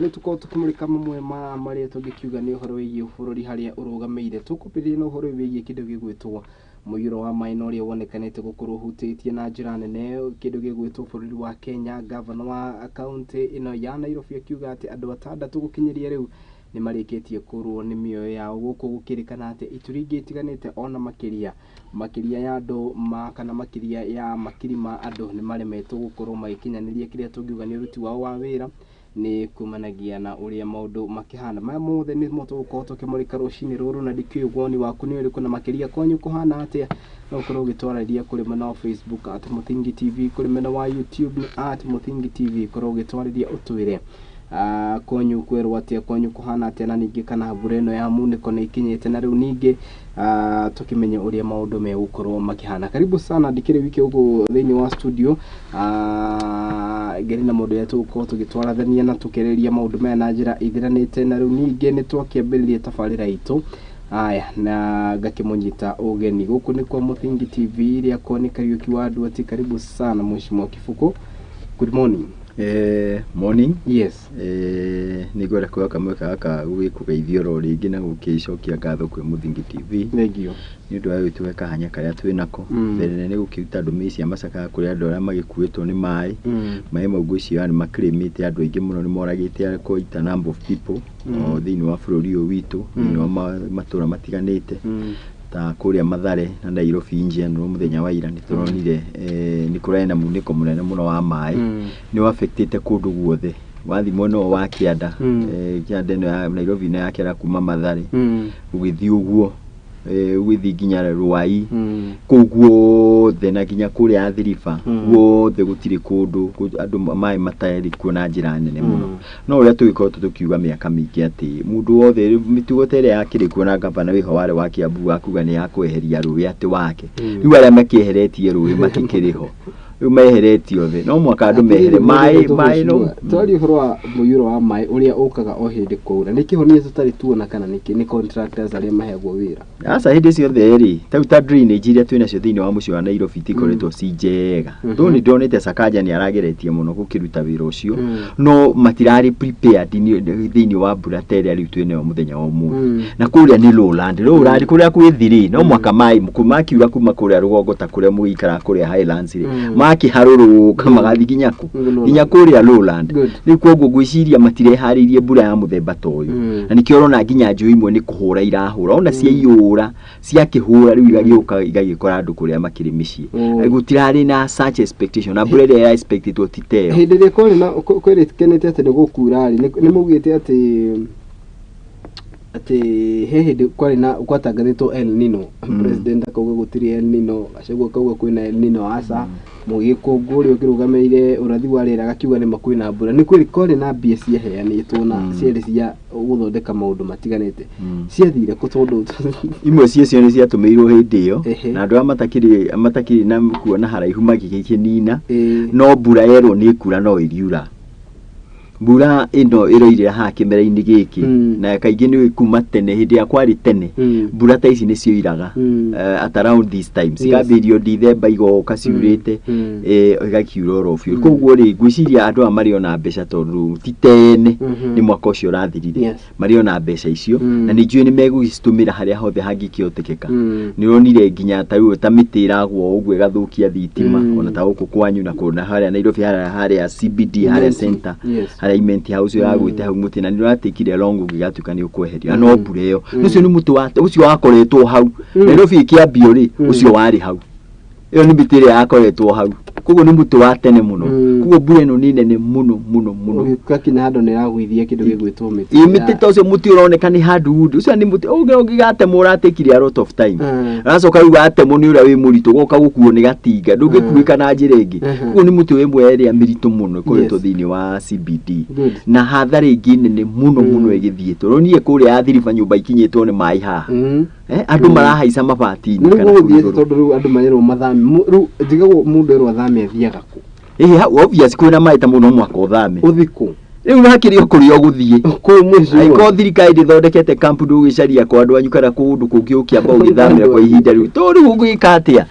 Nĩ tũkorwo tũkĩmũrĩka mamwe ma marĩa tũngĩkiuga nĩ ũhoro wĩgiĩ bũrũri harĩa ũrũgamĩire. Tũkwambĩrĩria na ũhoro wĩgiĩ kĩndũ gĩgwĩtwo mũiyũro wa maĩ na ũrĩa wonekanĩte gũkorwo ũhutĩtie na njĩra nene kĩndũ gĩgwĩtwo bũrũri wa Kenya. Gavana wa kaũntĩ ĩno ya Nairobi akiuga atĩ andũ atandatũ gũkinyĩria rĩu nĩ marĩkĩtie kũrwo nĩ mĩoyo yao, gũkũ gũkĩrĩkana atĩ ituri ingĩ itiganĩte ona makĩria makĩria ya andũ ma kana makĩria ya makiri ma andũ nĩ maremetwo gũkorwo magĩkinyanĩria kĩrĩa tũngiuga nĩ ũruti wao wa wĩra nĩ kumanagia na ũrĩa maũndũ makĩhana. Maya mothe nĩmo tũgũkorwo tũkĩmũrĩka rũcinĩ rũrũ, na ndikĩũĩ woni waku nĩ ũrĩkũ na makĩria kwanyu kũhana atĩa. No ũkorwo ũgĩtwarĩria kũrĩ mwena wa Facebook @MũthingiTV, kũrĩ mwena wa YouTube nĩ @MũthingiTV. Korwo ũgĩtwarĩria ũtwĩre kwanyu kwerwo atĩa, kwanyu kũhana atĩa, na ningĩ kana mbura ĩno ya munĩko nĩ ikinyĩte, na rĩu ningĩ tũkĩmenye ũrĩa maũndũ megũkorwo makĩhana. Karibu sana, ndikĩrĩ wiki gũkũ thĩinĩ wa studio, ngĩrĩ na mũndũ ũrĩa tũgũkorwo tũgĩtwarithania na tũkĩarĩrĩria maũndũ maya na njĩra ĩthiranĩte. Na rĩu ningĩ nĩ twakĩambĩrĩria tabarĩra itũ aya na ngakĩmũnyita ũgeni gũkũ nĩ kwa Mũthingi TV, rĩakwa nĩ Kariũki wa Nduati. Karibu sana, Mheshimiwa Kibuku, good morning. Morning. Yes. Nĩ ngwenda kuoya kamweke gaka gũgĩkũgeithia oro rĩngĩ na gũgĩcokia ngatho kwĩ Mũthingi TV Thank you. Nĩ ũndũ wa gũgĩtũhe kahanya karĩa twĩ nako. Mbere nene gũkĩruta ndũmĩrĩri cia macakaya kũrĩ andũ arĩa magĩkuĩtwo nĩ maĩ. Maĩ mau ngwĩciria nĩ makĩrĩmĩte andũ aingĩ mũno, nĩ moragĩte quite a number of people o thĩinĩ wa bũrũri ũyũ witũ, thĩinĩ wa matũra matiganĩte ta kũrĩa Mathare na Nairobi in general. Mũthenya wa ira nĩ tũronire nĩ kũrarĩ na munĩko mũnene mũno wa maĩ, nĩ affectĩte kũndũ guothe. Wathiĩ mwena ũyũ wa kĩanda, kĩanda ĩno ya Nairobi ĩno ya kĩanda, kuma Mathare ũgĩthiĩ ũguo, ũgĩthiĩ nginya Ruai, kũu guothe na nginya kũrĩa Athi River, guothe gũtirĩ kũndũ andũ maĩ matarĩ kuo na njĩra nene mũno. No ũrĩa tũgĩkoretwo tũkiuga mĩaka mĩingĩ atĩ mũndũ wothe mĩtugo ta ĩrĩa yakĩrĩ kuo na gavana wĩho warĩ wa Kiambu wa kuga nĩ ya kweheria rũĩ atĩ wake, rĩu arĩa makĩeheretie rũĩ matikĩrĩ ho, rĩu meheretio othe, no mwaka andũ mehere maĩ no Twarie ũhoro wa mũiyũro wa maĩ ũrĩa ũkaga o hĩndĩ kwaura. Nĩ kĩhonia tũtarĩ tuona kana nĩkĩ nĩ contractors arĩa maheagwo wĩra? Aca, hĩndĩ ciothe rĩ, tarĩu ta drainage iria twĩ nacio thĩinĩ wa mũciĩ wa Nairobi itikoretwo ci njega. Though nĩ ndonete Sakaja nĩ arageretie mũno gũkĩruta wĩra ũcio, no matirarĩ prepared thĩinĩ wa mbura ta ĩrĩa rĩu twĩ nayo mũthenya wa ũmũthĩ. Na kũrĩa nĩ lowland, lowland kũrĩa kwĩ thĩ rĩ, no mwaka maĩ makiura kuma kũrĩa rũgongo, ta kũrĩa mũgĩikaraga kũrĩa highlands rĩ, makĩharũrũka magathiĩ nginya kũ? Nginya kũrĩa lowland. Rĩu koguo ngwĩciria matireharĩirie mbura ya mũthemba ta ũyũ, na nĩkĩo ũrona nginya njũĩ imwe nĩ kũhũra irahũra, ona ciaiyũra, ciakĩhũra rĩu igagĩũka igagĩkora andũ kũrĩa makĩrĩ mĩciĩ. Gũtirarĩ na such expectation, na mbura ĩrĩa ya expectĩtwo ti ta ĩyo. Hĩndĩ ĩrĩa kwarĩ na kwerĩkanĩte atĩ nĩ gũkura rĩ, nĩ maugĩte atĩ he hĩndĩ kwarĩ na gwatangathĩtwo El Nino. President akauga gũtirĩ El Nino, Gachagua akauga kwĩna El Nino, aca Mũgĩkũngũ ũrĩa ũkĩrũgamĩrĩire ũrathi wa rĩera agakiuga nĩma kwĩna mbura. Nĩ kwĩrĩ kwarĩ na mbia ciaheanĩtwo na ciarĩ cia gũthondeka maũndũ matiganĩte. Ciathire kũ tondũ Imwe ciacio nĩ ciatũmĩirwo hĩndĩ ĩyo, na andũ arĩa matakĩrĩ na kuona haraihu magĩgĩkĩnina. No mbura yerwo nĩ ĩkura no ĩriura. Mbura ĩno ĩroirĩra haha kĩmera-inĩ gĩkĩ, na kaingĩ nĩ kuma tene, hĩndĩ ĩrĩa kwarĩ tene, mbura ta ici nĩcio iraga at around this time, cikambĩrĩrio Dithemba igoka ciurĩte, igakiura oro biũ. Koguo rĩ, ngwĩciria andũ aya marĩ ona mbeca, tondũ ti tene, nĩ mwaka ũcio ũrathirire, marĩ ona mbeca icio, na nĩ njũĩ nĩ megũcitũmĩra harĩa hothe hangĩkĩhotekeka. Nĩ ũronire nginya ta rĩu ta mĩtĩ ĩragwa ũguo ĩgathũkia thitima, ona ta gũkũ kwanyu na kũna harĩa Nairobi, harĩa CBD, harĩa Imenti. center, harĩa Imenti House ĩragwĩte hau mũtĩ, na nĩ ũratekire long ũngĩgatuĩka nĩ ũkweherio, na no mbura ĩyo. Ũcio nĩ mũtĩ wa ũcio wakoretwo hau Nairobi ĩkĩambio rĩ, ũcio warĩ hau. Ĩyo nĩ mĩtĩ ĩrĩa yakoretwo hau, koguo nĩ mũtĩ wa tene mũno. Koguo mbura ĩno nĩ nene mũno mũno mũno. Ũgĩgakinya handũ nĩ ĩragũithia kĩndũ gĩgwĩtwo mĩtĩ. Ĩ, mĩtĩ ta ũcio, mũtĩ ũroneka nĩ hardwood, ũcio nĩ mũtĩ ũngĩgatemwo ũratekire a lot of time. Aracoka rĩu watemwo nĩ ũrĩa wĩ mũritũ, goka gũkuo nĩ gatinga, ndũngĩkuĩka na njĩra ĩngĩ. Koguo nĩ mũtĩ ĩmwe ĩrĩa mĩritũ mũno ĩkoretwo thĩinĩ wa CBD, na hathara ĩngĩ nene mũno mũno ĩgĩthiĩtwo. Ũronire kũrĩa Athi River nyũmba ikinyĩtwo nĩ maĩ haha. Andũ marahaica mabati-inĩ Nĩ kana rĩu kũu gũthiĩte igũrũ. Tondũ rĩu andũ marerwo mathame. Rĩu njigagwo mũndũ erwo athame athiaga kũ? Ĩhĩ, hau obvious kwĩna maĩ ta mũno, mwaka ũthame. Ũthi kũ? Rĩu hakĩrĩ o kũrĩa ũgũthiĩ. Kũu mũciĩ. Angĩkorwo thirikari ndĩthondekete kampu, ndũgĩcaria kwa andũ anyu kana kũndũ kũngĩ ũkĩamba ũgĩthamĩra kwa ihinda rĩu, to rĩu ũgwĩka atĩa?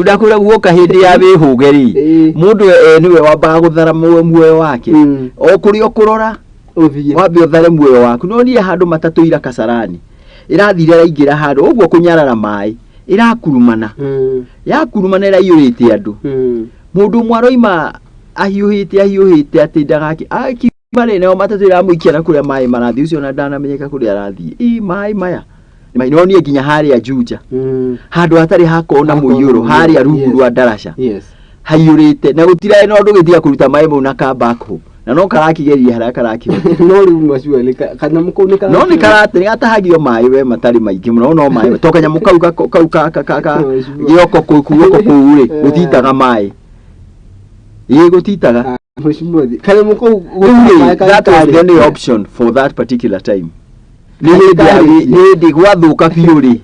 Ndakwĩra guoka hĩndĩ ya wĩhũge rĩ, mũndũ nĩwe wambaga gũthara muoyo wake o kũrĩa ũkũrora. Ũthiĩ. Wambe ũthare muoyo waku. Nonire handũ matatũ ira Kasarani ĩrathire ĩraingĩra handũ ũguo kũnyarara maĩ ĩrakurumana. Yakurumana ĩraiyũrĩte andũ. Mũndũ ũmwe aroima ahiũhĩte ahiũhĩte atĩ ndagaki akiuma rĩ, nayo matatũ ĩramũikia na kũrĩa maĩ marathiĩ, ũcio ona ndanamenyeka kũrĩa arathiĩ. Ĩ maĩ maya nonire nginya harĩa Juja, handũ hatarĩ hakorwo na Hakorwo na mũiyũro mũiyũro, harĩa rungu rwa ndaraca haiyũrĩte na gũtirarĩ na ũndũ gĩtiga kũruta maĩ mau na ka backhoe, na no karakĩgeria harĩa karakĩhota. No rĩu macua nĩ kanyamũ kau nĩ No nĩ karate nĩ gatahagio maĩ we matarĩ maingĩ mũno, no maĩ to kanyamũ kau kau ka ka ka ka gĩoko kũu guoko kũu rĩ, gũtitaga maĩ, ĩĩ gũtitaga. Mheshimiwa, kanyamũ kau Rĩu rĩ, that was the only option for that particular time. Nĩ hĩndĩ nĩ hĩndĩ gwathũka biũ rĩ,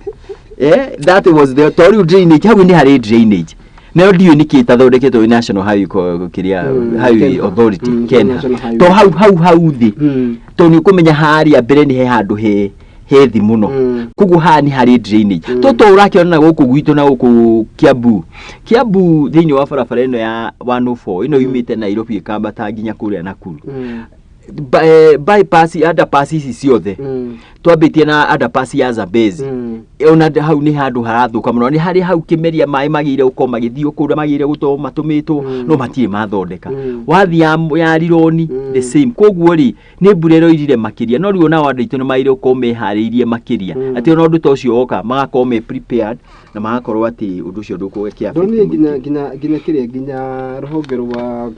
that was the to rĩu drainage hau nĩ harĩ drainage nayo ndiũĩ nĩkĩ ĩtathondeketwo nĩ National Highway kĩrĩa Highway KENHA. Authority, Kenya KENHA. National Highway. To hau hau hau thĩ, tondũ nĩ ũkũmenya harĩa mbere nĩ he handũ he hethi mũno. Koguo haha nĩ harĩ drainage. Tũtũ ũrakĩona na gũkũ gwitũ na gũkũ Kiambu, Kiambu thĩinĩ wa barabara ĩno ya 104 ĩno yumĩte Nairobi ĩkambata nginya kũrĩa Nakuru. Bypass, underpass ici ciothe twambĩtie na underpass ya Zambezi, ona hau nĩ handũ harathũka mũno, nĩ harĩ hau kĩmeria maĩ magĩrĩire gũkorwo magĩthiĩ kũrĩa magĩrĩire gũkorwo matũmĩtwo, no matirĩ mathondeka. Wathiĩ ya Rironi, the same. Koguo rĩ, nĩ mbura ĩroirire makĩria, no rĩu ona andũ aitũ nĩ magĩrĩire gũkorwo meharĩirie makĩria, atĩ ona ũndũ ta ũcio woka magakorwo me prepared na magakorwo atĩ ũndũ ũcio ndũkũgĩa Ndonire nginya nginya nginya kĩrĩa nginya rũhonge rwa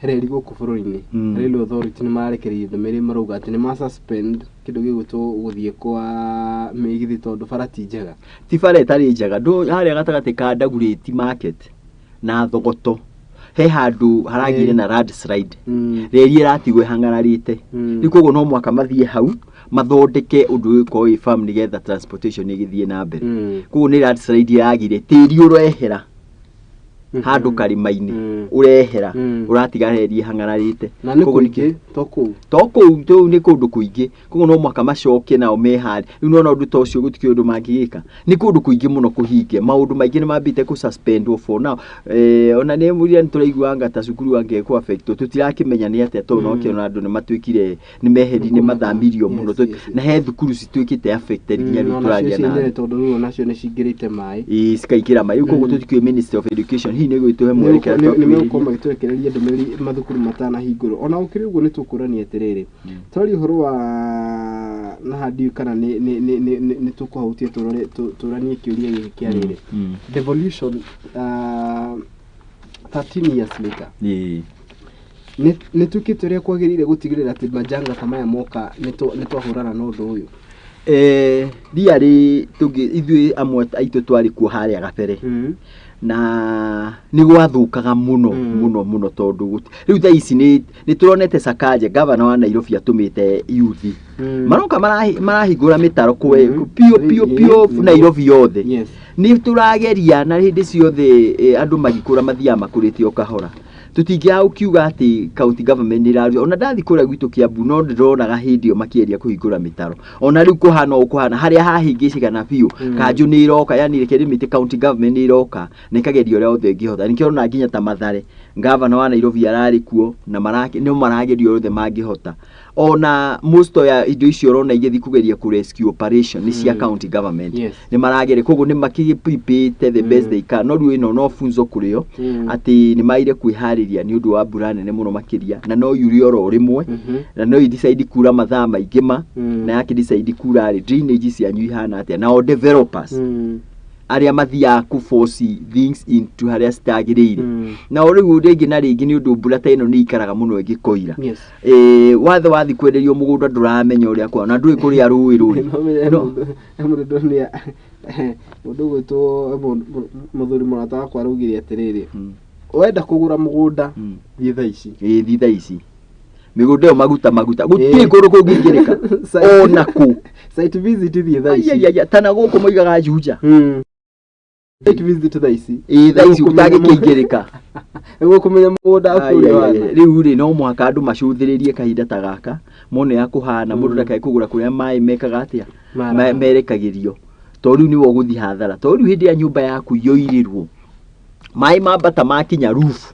reri gũkũ bũrũri-inĩ, Railway Authority, nĩ marekereirie ndũmĩrĩri marauga atĩ nĩ ma suspend kĩndũ gĩgwĩtwo gũthiĩ kwa mĩgithi tondũ bara ti njega. Ti bara ĩtarĩ njega. Harĩa gatagatĩ ka Dagoretti Market na Thogoto he handũ haragĩire na landslide, reri ĩratigwo ĩhang'ararĩte. Rĩu koguo no mũhaka mathiĩ hau mathondeke ũndũ ũgũkorwo wĩ firm nĩgetha transportation ĩgĩthiĩ na mbere. Koguo nĩ landslide ĩragire, tĩri ũrehera handũ karĩma-inĩ, ũrehera, ũratiga reri ĩhang'ararĩte. Na nĩ Koguo kũingĩ to kũu. To kũu tũu nĩ kũndũ kũingĩ, koguo no mũhaka macoke nao mehande. Rĩu nĩwona ũndũ ta ũcio gũtikĩrĩ ũndũ mangĩgĩka, nĩ kũndũ kũingĩ mũno kũhinge, maũndũ maingĩ nĩ mambĩte kũ suspendwo for now. Ona nĩ nĩ tũraiguanga ta cukuru anga ĩkũ affect, tũtirakĩmenya nĩ atĩa, tondũ no kĩona andũ nĩ matuĩkire nĩ meheri nĩ mathamirio mũno, na he thukuru cituĩkĩte affected nginya rĩu Onacio tũraria cienyewe na tondũ rĩu onacio nĩ cingĩrĩte maĩ. Ĩĩ, cikaingĩra maĩ. Rĩu koguo tũtikĩũĩ Ministry of Education hihi nĩ gũgĩtũhe mwerekera Nĩ megũkorwo twakuhĩrĩria. magĩtũrekereria ndũmĩrĩri mathukuru matanahingũrwo. Ona gũkĩrĩ ũguo nĩ tũkũrania atĩrĩrĩ, twaria ũhoro wa na haha ndiũĩ kana nĩ tũkũhutia tũrore tũranie kĩũria gĩkĩ kĩa rĩrĩ, devolution, 13 years later, nĩ twĩkĩte ũrĩa kwagĩrĩire gũtigĩrĩra atĩ majanga ta maya moka nĩ twahũrana na ũndũ ũyũ? Riarĩ tũngĩ ithuĩ amwe aitũ twarĩ kuo harĩa gabere, na nĩ gwathũkaga mũno, mũno mũno, tondũ rĩu thaa ici nĩ tũronete Sakaja, gavana wa Nairobi, atũmĩte youth maroka marahingũra mĩtaro kwe piũ piũ piũ Nairobi yothe. Nĩ tũrageria na hĩndĩ ciothe, andũ magĩkũra mathiaga makũrĩte o kahora. Tũtingĩaga gũkiuga atĩ county government nĩ ĩraruta. Ona ndathi kũrĩa gwitũ Kiambu no ndĩronaga hĩndĩ ĩyo makĩgeria kũhingũra mĩtaro. Ona rĩu kũhana ũũ kũhana harĩa hahĩngĩcĩkana biũ, kanjũ nĩ ĩroka, yani reke ndĩmĩte county government nĩ ĩroka na ĩkageria ũrĩa wothe ĩngĩhota. Nĩkĩo ũrona nginya ta Mathare gavana wa Nairobi ararĩ kuo na no marageria ũrĩa othe mangĩhota. Ona most ya indo icio ũrona igĩthiĩ kũgeria kũ rescue operation nĩ cia county government. Nĩ marageria, koguo nĩ makĩ prepare the best they can, no rĩu ĩno no funzo kũrĩ o atĩ nĩ magĩrĩire kwĩharĩria nĩ ũndũ wa mbura nene mũno makĩria, na no yure oro rĩmwe, na no ĩ decide kura mathaa maingĩ ma na yakĩ decide kura rĩ, drainage cianyu ihana atĩa? Nao developers arĩa mathiaga kũ force things into harĩa citagĩrĩire, nao rĩu rĩngĩ na rĩngĩ nĩ ũndũ mbura ta ĩno nĩ ikaraga mũno ĩngĩkoira. Watho wathi kwenderio mũgũnda ndũramenya ũrĩa kwa na ndũĩ kũrĩa rũĩ rũrĩ. No. Mũndũ ndonire mũndũ ũgwĩtwo mũthuri mũrata wakwa araugire atĩrĩrĩ, wenda kũgũra mũgũnda, thiĩ thaa ici. Ĩĩ, thi thaa ici mĩgũnda ĩyo maguta maguta gũtirĩ kũndũ kũngĩingĩrĩka ona kũ. Site visit, thiĩ thaa ici. Aiaiaia, tana gũkũ moigaga Juja. Site visit thaa ici. Ĩĩ, thaa ici gũtangĩkĩingĩrĩka. Nĩguo kũmenya mũgũnda waku ũrĩa ũhana. Rĩu rĩ, no mũhaka andũ macũthĩrĩrie kahinda ta gaka mone ya kũhana mũndũ ndakae kũgũra kũrĩa maĩ mekaga atĩa. Maraha. Merekagĩrio, tondũ rĩu nĩwe ũgũthiĩ hathara, tondũ rĩu hĩndĩ ĩrĩa nyũmba yaku yoirĩrwo maĩ mambata makinya roof.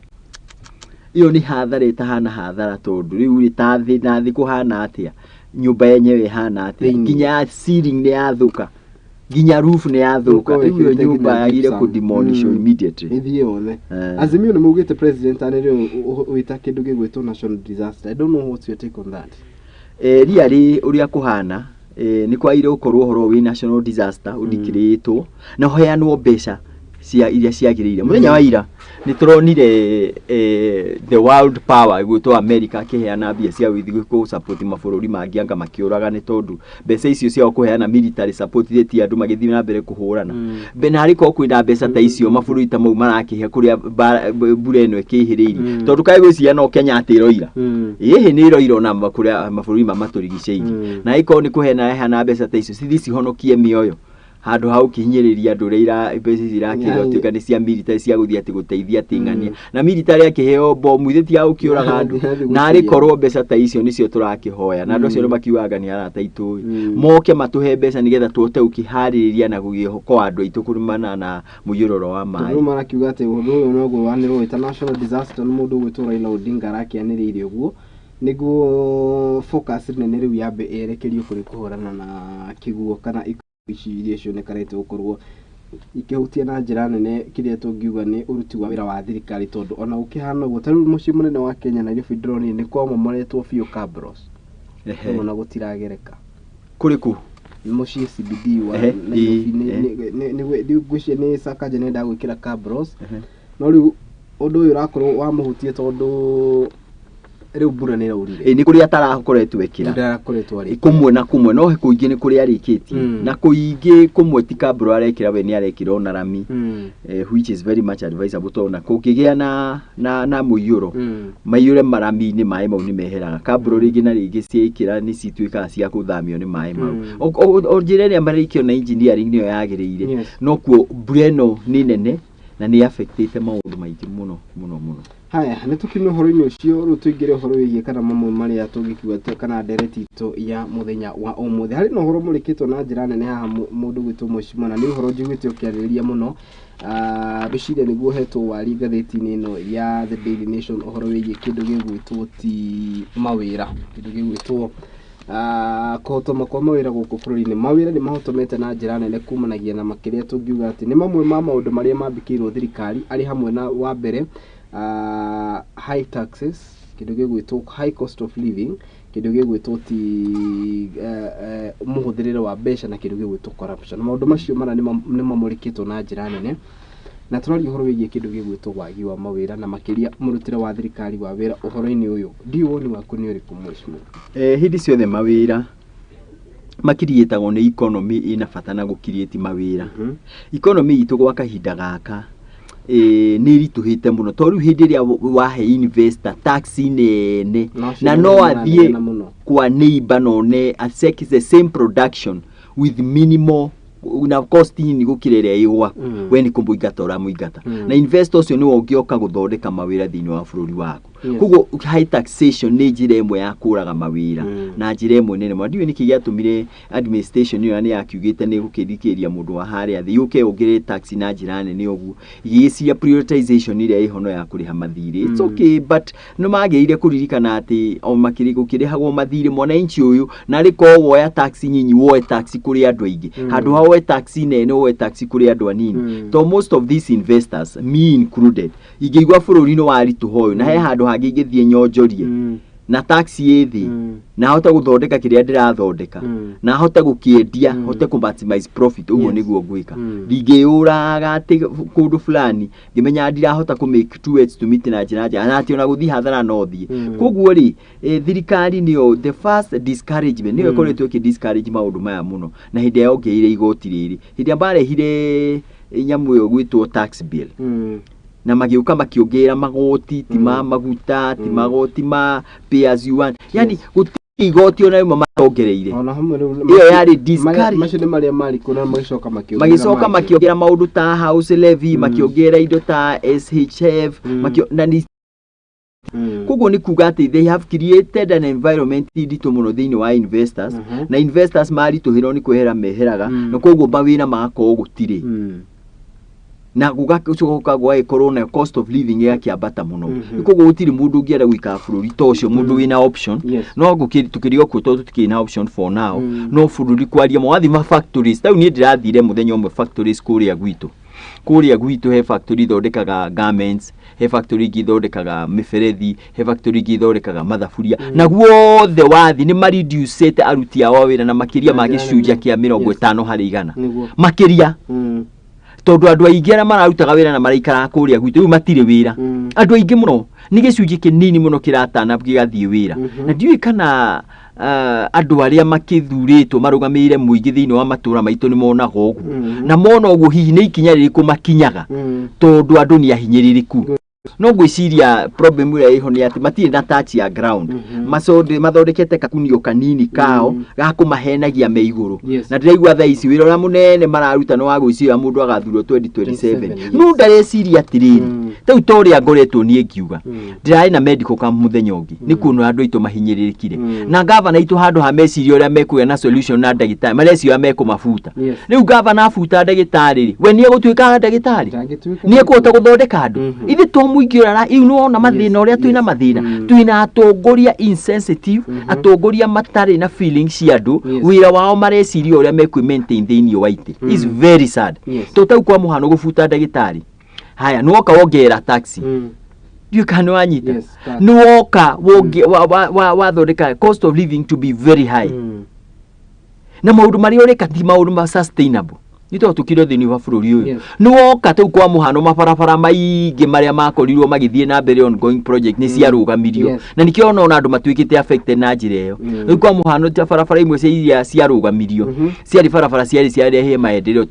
Ĩyo nĩ hathara ĩtahana hathara, tondũ rĩu rĩ, ta thĩ na thĩ kũhana atĩa, nyũmba yenyewe ĩhana atĩa? Thĩinĩ. Nginya ya ceiling nĩ yathũka, nginya roof nĩ yathũka. Ũkorwo Rĩu ĩyo wĩkĩrĩte nyũmba nginya yagĩrĩire gypsum. kũdemolishwo immediately. Ĩthiĩ yothe. Eh. Azimio nĩ maugĩte president anĩrĩre wĩta kĩndũ gĩgwĩtwo national disaster. I don't know what's your take on that. Ria rĩ ũrĩa kũhana, nĩ kwagĩrĩire gũkorwo ũhoro wĩ national disaster ũdikĩrĩtwo na ũheanwo mbeca cia iria ciagĩrĩire. Mũthenya wa ira nĩ tũronire the world power ĩgwĩtwo America akĩheana mbia cia gũthiĩ kũ support mabũrũri mangĩ, anga makĩũraga nĩ tondũ mbeca icio ciao kũheana military support irĩ ti andũ magĩthiĩ na mbere kũhũrana. Na arĩ korwo kwĩna mbeca ta icio mabũrũri ta mau marakĩhe kũrĩa mbura ĩno ĩkĩhĩrĩirie, tondũ kaĩ gwĩciria no Kenya atĩ ĩroira? Ĩhĩ, nĩ ĩroira ona kũrĩa mabũrũri ma matũrigicĩirie. Na ĩkorwo nĩ kũheana heana mbeca ta icio cithiĩ cihonokie mĩoyo handũ ha gũkĩhinyĩrĩria andũ ũrĩa mbeca ici irakĩrwo tuĩka nĩ cia military cia gũthiĩ atĩ gũteithia atĩ ng'ania na military akĩheo bomu ithe ti ya gũkĩũraga andũ. Athiĩ Na arĩ gũciria. korwo mbeca ta icio nĩcio tũrakĩhoya, na andũ acio nĩ makiugaga nĩ arata aitũ ĩ, moke matũhe mbeca nĩgetha tũhote gũkĩharĩrĩria na gũgĩokoa andũ aitũ kũrumana na mũiyũrũro wa Tondũ maĩ. rĩu marakiuga atĩ ũndũ ũyũ noguo wanĩrĩrwo wĩ ta national disaster, nĩ mũndũ ũgwĩtwo Raila Odinga arakĩanĩrĩire ũguo nĩguo focus nene rĩu yambe ĩerekerio kũrĩ kũhũrana na kĩguo kana ikuũ ici iria cionekanĩte gũkorwo ikĩhutia na njĩra nene kĩrĩa tũngiuga nĩ ũruti wa wĩra wa thirikari, tondũ ona gũkĩhana ũguo, ta rĩu mũciĩ mũnene wa Kenya Nairobi ndĩronire nĩ kwamomoretwo biũ cabros. Ona gũtiragereka. Kũrĩ kũ? Mũciĩ CBD wa Nairobi. Ngwĩciria nĩ Sakaja nĩendaga gwĩkĩra cabros, no rĩu ũndũ ũyũ ũrakorwo wamũhutia tondũ rĩu mbura nĩ ĩraurire. Ĩ, nĩ kũrĩa atarakoretwo ekĩra. Ndarakoretwo arĩ Kũmwe na kũmwe, no kũingĩ nĩ kũrĩa arĩkĩtie, na kũingĩ kũmwe ti kabro arekĩra, we nĩ arekĩra ona rami, which is very much advisable, tondũ na kũngĩgĩa na mũiyũro, maiyũre marami-inĩ, maĩ mau nĩ meheraga. Kabro rĩngĩ na rĩngĩ ciĩkĩra nĩ cituĩkaga cia gũthamio nĩ maĩ mau. O njĩra ĩrĩa marĩkio na engineering nĩyo yagĩrĩire. No kuo mbura ĩno nĩ nene na nĩ affectĩte maũndũ maingĩ mũno mũno mũno. Haya, nĩ tũkiume ũhoro-inĩ ũcio, rĩu tũingĩre ũhoro wĩgiĩ kana mamwe marĩa tũngĩkiuga kana ndereti itũ ya mũthenya wa ũmũthĩ. Harĩ na ũhoro mũrĩkĩtwo na njĩra nene haha, mũndũ gwĩtwo Mheshimiwa, na nĩ ũhoro njiguĩte ũkĩarĩrĩria mũno. Ngwĩciria nĩguo ũhetwo wari ngathĩti-inĩ ĩno ya The Daily Nation, ũhoro wĩgiĩ kĩndũ gĩgwĩtwo ti mawĩra, kĩndũ gĩgwĩtwo kũhotoma kwa mawĩra gũkũ bũrũri-inĩ. Mawĩra nĩ mahotomete na njĩra nene kumanagia na makĩrĩa tũngiuga atĩ nĩ mamwe ma maũndũ marĩa mambĩkĩirwo thirikari, arĩ hamwe na wa mbere, high taxes, kĩndũ gĩgwĩtwo high cost of living, kĩndũ gĩgwĩtwo ti mũhũthĩrĩre wa mbeca, na kĩndũ gĩgwĩtwo corruption. Maũndũ macio mana nĩ mamũrĩkĩtwo na njĩra nene, na tũraria ũhoro wĩgiĩ kĩndũ gĩgwĩtwo wagi wa mawĩra na makĩria mũrutĩre wa thirikari wa wĩra ũhoro-inĩ ũyũ. Ndiũ woni waku nĩ ũrĩkũ, mheshimiwa? Hĩndĩ ciothe mawĩra makiriĩtagwo nĩ economy ĩna bata na gũkiriĩti mawĩra. Economy itũ gwa kahinda gaka nĩ ĩritũhĩte mũno, tondũ rĩu hĩndĩ ĩrĩa wahe investor tax nene Na na acio no nĩ athiĩ maranegena mũno. kwa neighbor na one accept the same production with minimal na cost nini gũkĩra ĩrĩa ĩ gwaku, we nĩ kũmũingata ũramũingata, na investor ũcio nĩwe ũngĩoka gũthondeka mawĩra thĩinĩ wa bũrũri waku. Koguo high taxation nĩ njĩra ĩmwe ya kũraga mawĩra na njĩra ĩmwe nene mũno. Ndiũĩ nĩkĩ gĩatũmire administration ĩyo nĩ yakiugĩte nĩ gũkĩrikĩria mũndũ wa harĩa thĩ yũke yongerere tax na njĩra nene ũguo, ĩgĩciria prioritization ĩrĩa ĩho no ya kũrĩha mathirĩ. It's okay, but nĩ magĩrĩire kũririkana atĩ o makĩrĩ gũkĩrĩhagwo mathirĩ mwananchi ũyũ, na arĩ korwo woya tax nyinyi, woe tax kũrĩ andũ aingĩ, handũ ha woe tax nene woe tax kũrĩ andũ anini, to most of these investors, me included, ingĩigua bũrũri nĩ waritũha ũyũ na he handũ hangĩ ingĩthiĩ nyonjorie na tax ĩ thĩ na hote gũthondeka kĩrĩa ndĩrathondeka na hote gũkĩendia, hote kũ maximize profit, ũguo nĩguo ngwĩka. Ndingĩyũraga atĩ kũndũ fulani ngĩmenyaga ndirahota kũ make two ends to meet na njĩra njega, na atĩ ona gũthiĩ hathara no thiĩ. Koguo rĩ, thirikari nĩyo the first discouragement, nĩyo ĩkoretwo ĩkĩ discourage maũndũ maya mũno, na hĩndĩ ĩrĩa yongereire igoti rĩrĩ, hĩndĩ ĩrĩa marehire nyamũ ĩyo gwĩtwo tax bill, na magĩũka makĩongerera magoti, ti ma maguta, ti magoti ma pay as you earn, yani gũtirĩ igoti ona rĩmwe matongereire. Ona hamwe rĩu Ĩyo yarĩ discourage. Macio nĩ marĩa marĩ kuo na magĩcoka makĩongerera Magĩcoka mangĩ. makĩongerera maũndũ ta house levy, makĩongerera indo ta SHF, na nĩ koguo nĩ kuga atĩ they have created an environment nditũ mũno thĩinĩ wa investors, na investors maritũhĩrwo nĩ kwehera meheraga, na koguo mawĩra magakorwo gũtirĩ. Na gũgacoka gũgagĩkorwo na cost of living ĩgakĩambata mũno. Koguo gũtirĩ mũndũ ũngĩenda gũikara bũrũri ta ũcio, mũndũ wĩna option. No tũkĩrĩ o kuo tondũ tũtikĩrĩ na option for now. No bũrũri kwaria ma, wathiĩ ma factories tau, niĩ ndĩrathire mũthenya ũmwe factories kũrĩa gwitũ. Kũrĩa gwitũ he factory ithondekaga garments, he factory ingĩ ithondekaga mĩberethi, he factory ingĩ ithondekaga mathaburia, na guothe wathi nĩ mareducĩte aruti ao a wĩra na makĩria ma Na njĩra gĩcunjĩ nene. kĩa mĩrongo ĩtano harĩ igana, makĩria, tondũ andũ aingĩ arĩa mararutaga wĩra na maraikaraga kũrĩa gwitũ rĩu matirĩ wĩra. Andũ aingĩ mũno, nĩ gĩcunjĩ kĩnini mũno kĩratana gĩgathiĩ wĩra. Na ndiũĩ kana andũ arĩa makĩthurĩtwo marũgamĩrĩre mũingĩ thĩinĩ wa matũra maitũ nĩ monaga ũguo, na mona ũguo hihi nĩ ikinya rĩrĩkũ makinyaga, tondũ andũ nĩ ahinyĩrĩrĩku. No ngwĩciria problem ĩrĩa ĩho nĩ atĩ matirĩ na touch ya ground. Mathondekete kakunio kanini kao ga kũmahenagia me igũrũ. Na ndĩraigua thaa ici wĩra ũrĩa mũnene mararuta nĩ wa gwĩciria mũndũ agathurwo 2027. No ndareciria atĩrĩrĩ, rĩu ta ũrĩa ngoretwo niĩ ngiuga, ndĩrarĩ na medical camp mũthenya ũngĩ, nĩ kuona andũ aitũ mahinyĩrĩrĩkire, na gavana aitũ handũ ha meciria ũrĩa mekũgĩa na solution na ndagĩtarĩ, mareciria ũrĩa mekũmabuta. Rĩu gavana abuta ndagĩtarĩ rĩ, we nĩ egũtuĩka ndagĩtarĩ? Ndangĩtuĩka. Nĩ ekũhota gũthondeka andũ? Ithe to mũingĩ ũrara iu nĩ wona mathĩna ũrĩa twĩna, mathĩna twĩna atongoria insensitive, atongoria matarĩ na feelings cia andũ. Wĩra wao mareciria ũrĩa mekwĩ maintain thĩinĩ wa itĩ. Is very sad. To tau kwa mũhano gũbuta ndagĩtarĩ, haya nĩwoka wongerera tax. Ndiũĩ kana nĩ wanyita. Yes, tax. Nĩ woka wathondeka cost of living to be very high, na maũndũ marĩa ũreka ti maũndũ ma sustainable, nĩ tondũ tũkĩrĩ thĩinĩ wa bũrũri ũyũ. Nĩ woka tũu kwa mũhano mabarabara maingĩ marĩa makorirwo magĩthiĩ na mbere, ongoing project, nĩ ciarũgamirio. Na nĩkĩo ona andũ matuĩkĩte affected na njĩra ĩyo. Rĩu kwa mũhano ta barabara imwe cia iria ciarũgamirio, ciarĩ barabara ciarĩ ciarehe maendeleo,